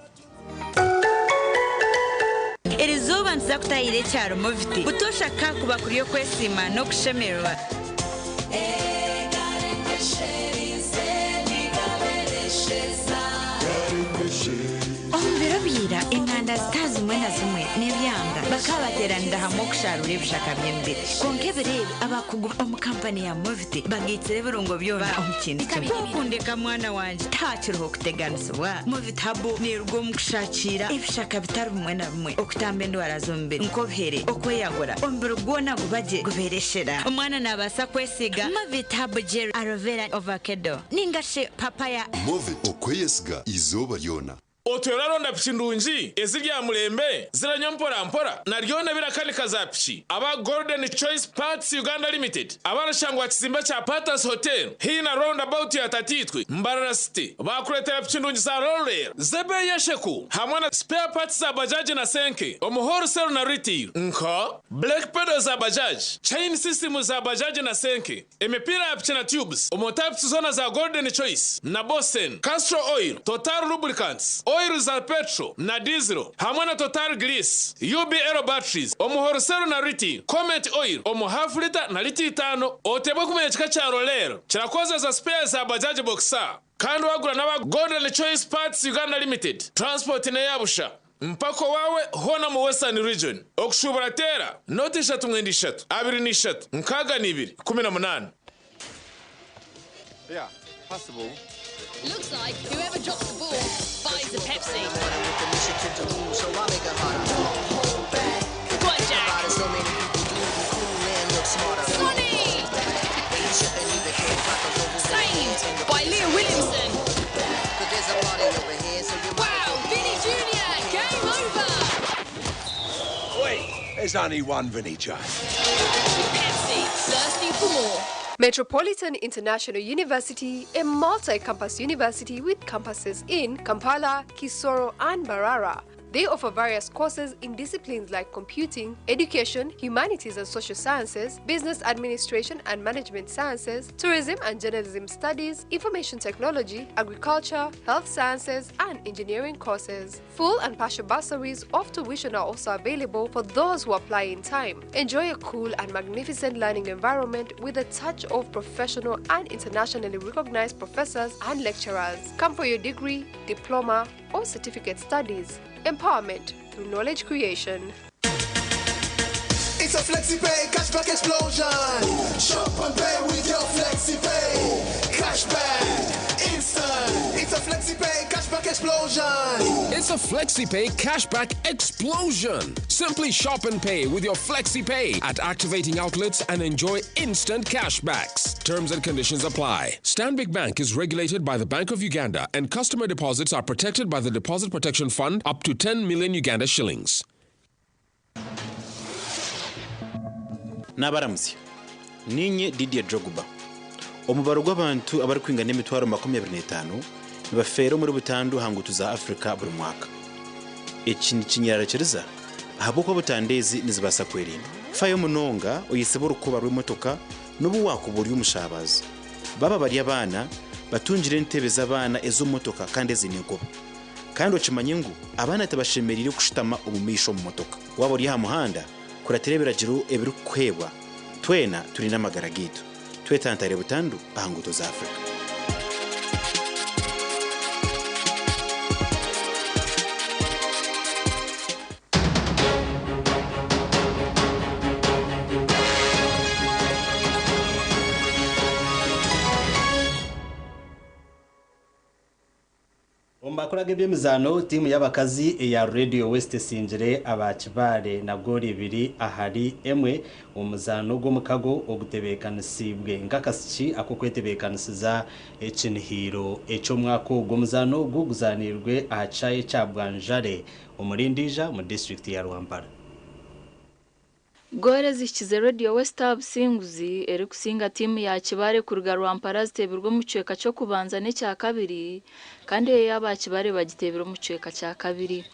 Erizuba ntiza kutahira ekyaro Moviti butosha kakuba kuri okwesiima n'okushemererwa. Omu biro bira enganda zitari zimwe na zimwe n'ebyanga bakaba bateeranira hamwe okusharura ebishaka by'emibiri. Kwonka ebiro ebi abakugu omu kampani ya Moviti bagaitsire ebirungo byona omu kintu kimwe. Ku okundeka mwana wangye tihakiriho kuteganisibwa. Moviti Herbal neeruga omu kushakiira ebishaka bitari bimwe na bimwe okutamba endwara z'omubiri nk'obuhere, okweyagura, omubiri gwona guba gye gubeera eshera. Omwana naabaasa kwesiiga Movit Herbal Gel Aloe Vera Ovakedo ninga shi Papaya.
Movit okweyesiga izooba ryona.
Otyo oraronda piki ndungi eziri aha murembe ziranywa mpora mpora na ryona ebirakanika za piki aba Golden Choice Parts Uganda Limited abarashangwa aha kizimbe kya Patas Hotel haihi na round about ya Tatiitwe, Mbarara City baakureetera piki ndungi za Rollel z'ebeeyi esheku hamwe na spare parts za bajaji na senke omu wholesale na retail nka brake pedal za bajaji, chain system za bajaji na senke, emipiira ya piki na tubes omu types zoona za Golden Choice na Bosen, Castrol Oil, Total Lubricants, oil za petrol na diesel hamwe na Total Grease, UBL batteries omu wholesale na retail, Comet Oil omu half liter na lita itaano. Otebwe kumanya ekika kya Rollel kirakozesa spares za Bajaj Boxer kandi wagura n'aba Golden Choice Parts Uganda Limited transport n'eyabusha mpaka owawe hoona mu Western Region. Okushubura teera noti ishatu mwenda ishatu abiri n'ishatu nkaaga n'ibiri kumi na munaana.
Yeah, possible.
Looks like whoever drops the ball buys a Pepsi. Go on, Jack. Sonny! Saved by Leah Williamson. Wow, Vinny Jr., game over.
Wait, there's only one Vinny J.
Pepsi, thirsty for more.
Metropolitan International University, a multi-campus university with campuses in Kampala, Kisoro, and Mbarara. They offer various courses in disciplines like computing, education, humanities and social sciences, business administration and management sciences, tourism and journalism studies, information technology, agriculture, health sciences, and engineering courses. Full and partial bursaries of tuition are also available for those who apply in time. Enjoy a cool and magnificent learning environment with a touch of professional and internationally recognized professors and lecturers. Come for your degree, diploma, or certificate studies. Empowerment through knowledge creation.
It's a FlexiPay cashback explosion. Shop and pay with your FlexiPay. Cashback, instant. It's a FlexiPay cashback explosion.
It's a FlexiPay cashback explosion. Simply shop and pay with your FlexiPay at activating outlets and enjoy instant cashbacks. Terms and conditions apply. Stanbic Bank is regulated by the Bank of Uganda and customer deposits are protected by the Deposit Protection Fund up to 10 million Uganda shillings.
N'abaramutsya ninye Didier Drogba. Omubaro gw'abantu abarikwingana emitwaro 25 nibafeera omuri butandu aha nguuto za Afrika buri mwaka. Eki nikinyerarikiriza ahabw'okuba butandu ezi nizibaasa kwerindwa. Fayo munonga oyesibe orukoba rw'emotoka n'obu waakuba ori omushabazi. Baba bari abaana batungire entebe z'abaana ez'omu motoka kandi eziine enkoba. Kandi okimanye ngu abaana tibashemereire kushutama omu maisho omu motoka. Waaba ori aha muhanda kuratira ebiragiro ebirikukuheebwa. Twena turinde amagara gaitu. Twetantare butandu aha nguuto za Afrika.
Omu makuru ag'ebyemizaano, tiimu y'abakazi eya Radio West esingire aba Kibaale na goolo 2-1 omu muzaano gw'omukago ogutebeekanisiibwe nk'akasiki ak'okwetebeekanisiza ekinihiro eky'omwaka ogu. Omuzaano ogu guzaanirwe aha kishaayi kya Bwanjare omuri Ndiija mu disitulikiti ya Rwampara.
Goolo ezihikize Radio West aha businguzi erikusinga tiimu ya Kibaale kuruga Rwampara ziteebirwe omu kicweka ky'okubanza n'ekya kabiri kandi eyo ey'aba Kibaale bagiteebire omu kicweka kya kabiri.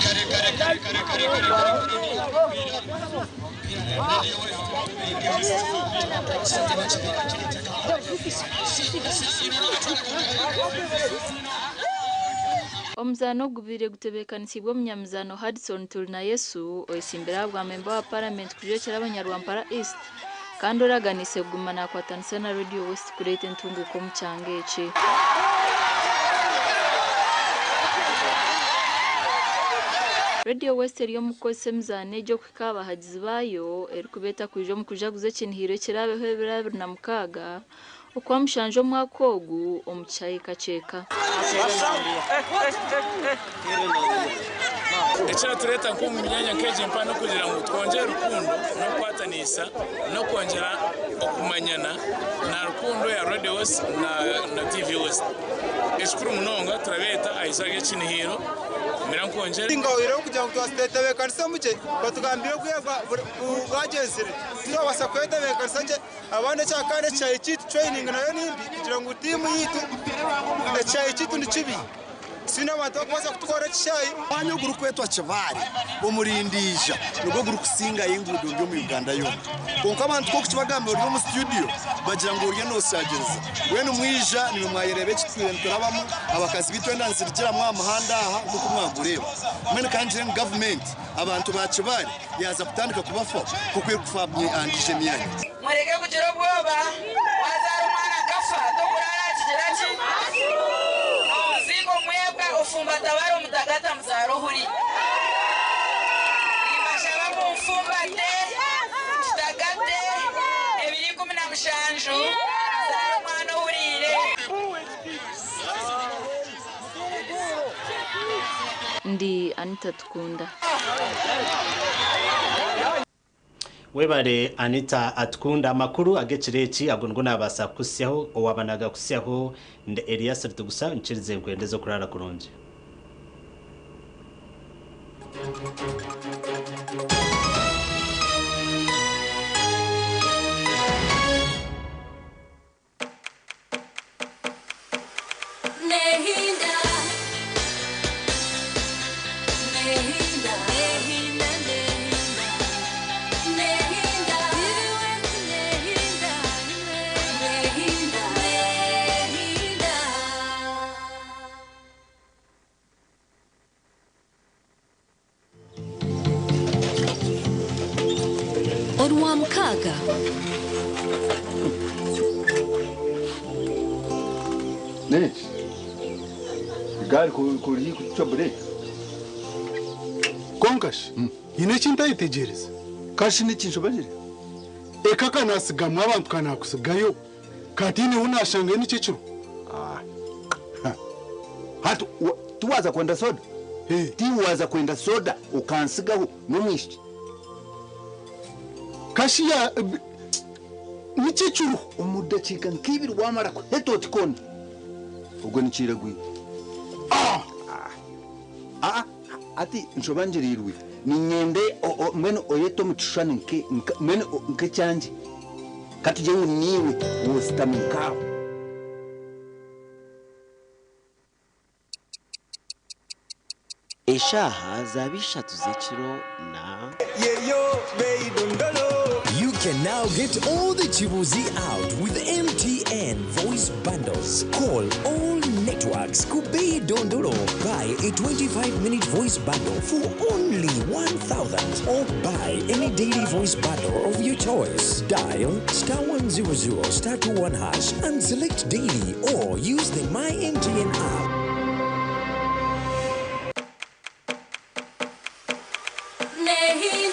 Omuzaano ogubaire gutebeekanisiibwe omunyamizaano Hudson Turinayesu oyesimbire aha bwa memba wa paramenti kujwekyera abanyarwampara East kandi oraganiise kuguma nakwatanisa na Radio West kureeta entunguka omu kyanga eki. Radio West eri omu kukozesa emizaano egyo okuhika aha bahagizi baayo erikubeeta kwija omu kujaguza ekinihiro ekiraabeho ebiro 26 okwa mushanju omwaka ogu omu kishaayi Kakyeka.
Ekiratureeta nk'omu myanya nk'egi empa n'okugira ngu twongyere rukundo n'okukwatanisa n'okwongyera okumanyana na rukundo ya Radio West na TV West. Ekikuru munonga turabeeta aha izooba ry'ekinihiro mira nkwongyere.
Ngahwire kugira ngu twasitetebeekanisa mukye batugambire obwire bwagyenzire turabaasa kwetebeekanisa gye abandi ekyakandi ekishaayi kyaitu training nayo nimbi kugira ngu tiimu yaitu ekishaayi kyaitu ni kibi titwine abantu abakubaasa kutukora ekishaayi.
Omwanya ogurikwetwa Kibaale omurindiija nigwo gurikusingayo enguudo mbi omu Uganda yoona. Kwonka abantu ku orikukibagambira ori omu situdiyo bagira ngu oriyo nooshaagiriza. Mbwenu mwija nimwe mwayereeba eki tutwire niturabamu, abakazi baitu enda nizirugiramu aha muhanda aha nk'oku mwagureeba. Mbwenu ka ngire ngu gavumenti abantu ba Kibaale yaaza kutandika kubafaho nk'oku erikufa aha ndiijo emyanya.
Mureke kugira obwoba, wazaara omwana akafa tokuraara aha kigira ki? Omuzinga omwebwa ofumbata bara omutagata muzaara ohuri. Nimbashaba munfumbate tutagate ebiri 17 nzaare omwana ohuriire.
Ndi Anita Tukunda.
Webale Anita Atukunda. Amakuru ag'ekiro eki ago nigo nabaasa kukusyaho owaba nagakusyaho ndi Elias Ritugusa nkirize nkwendeze okurara kurungi.
Nehinda, nehinda, nehinda, nehinda, nehinda, nehinda, nehinda.
Orwamukaaga.
Niki? Igari kuri kucwa bureki.
Konkashi, nyine eki ntayetegyereza.
Kashi niki nshobagire?
Eka kanasigamu abantu kanakusigayo. Katiine hu nashangayo nikyo ekiro.
Hati tiwaza kwenda soda? Tiwaza kwenda soda ukansigaho n'omwishiki.
Kashi ya nikyo ekiro.
Omu dakiika nk'ibiri wamara kuheta oti kona. Ogwo nikiragwire. Ati nshobangirirwe ninyende mbwenu oyete omu kishushani mbwenu nk'ekyangye. Katugye ngu niiwe wositami nkaaho.
Eshaaha zaba 3 z'ekiro na
You can now get all the Chibuzi out with MTN voice bundles. Call all networks. Kubei Dondolo. Buy a 25-minute voice bundle for only 1,000 or buy any daily voice bundle of your choice. Dial star 100 star 21 hash and select daily or use the My MTN app.
Nehinda.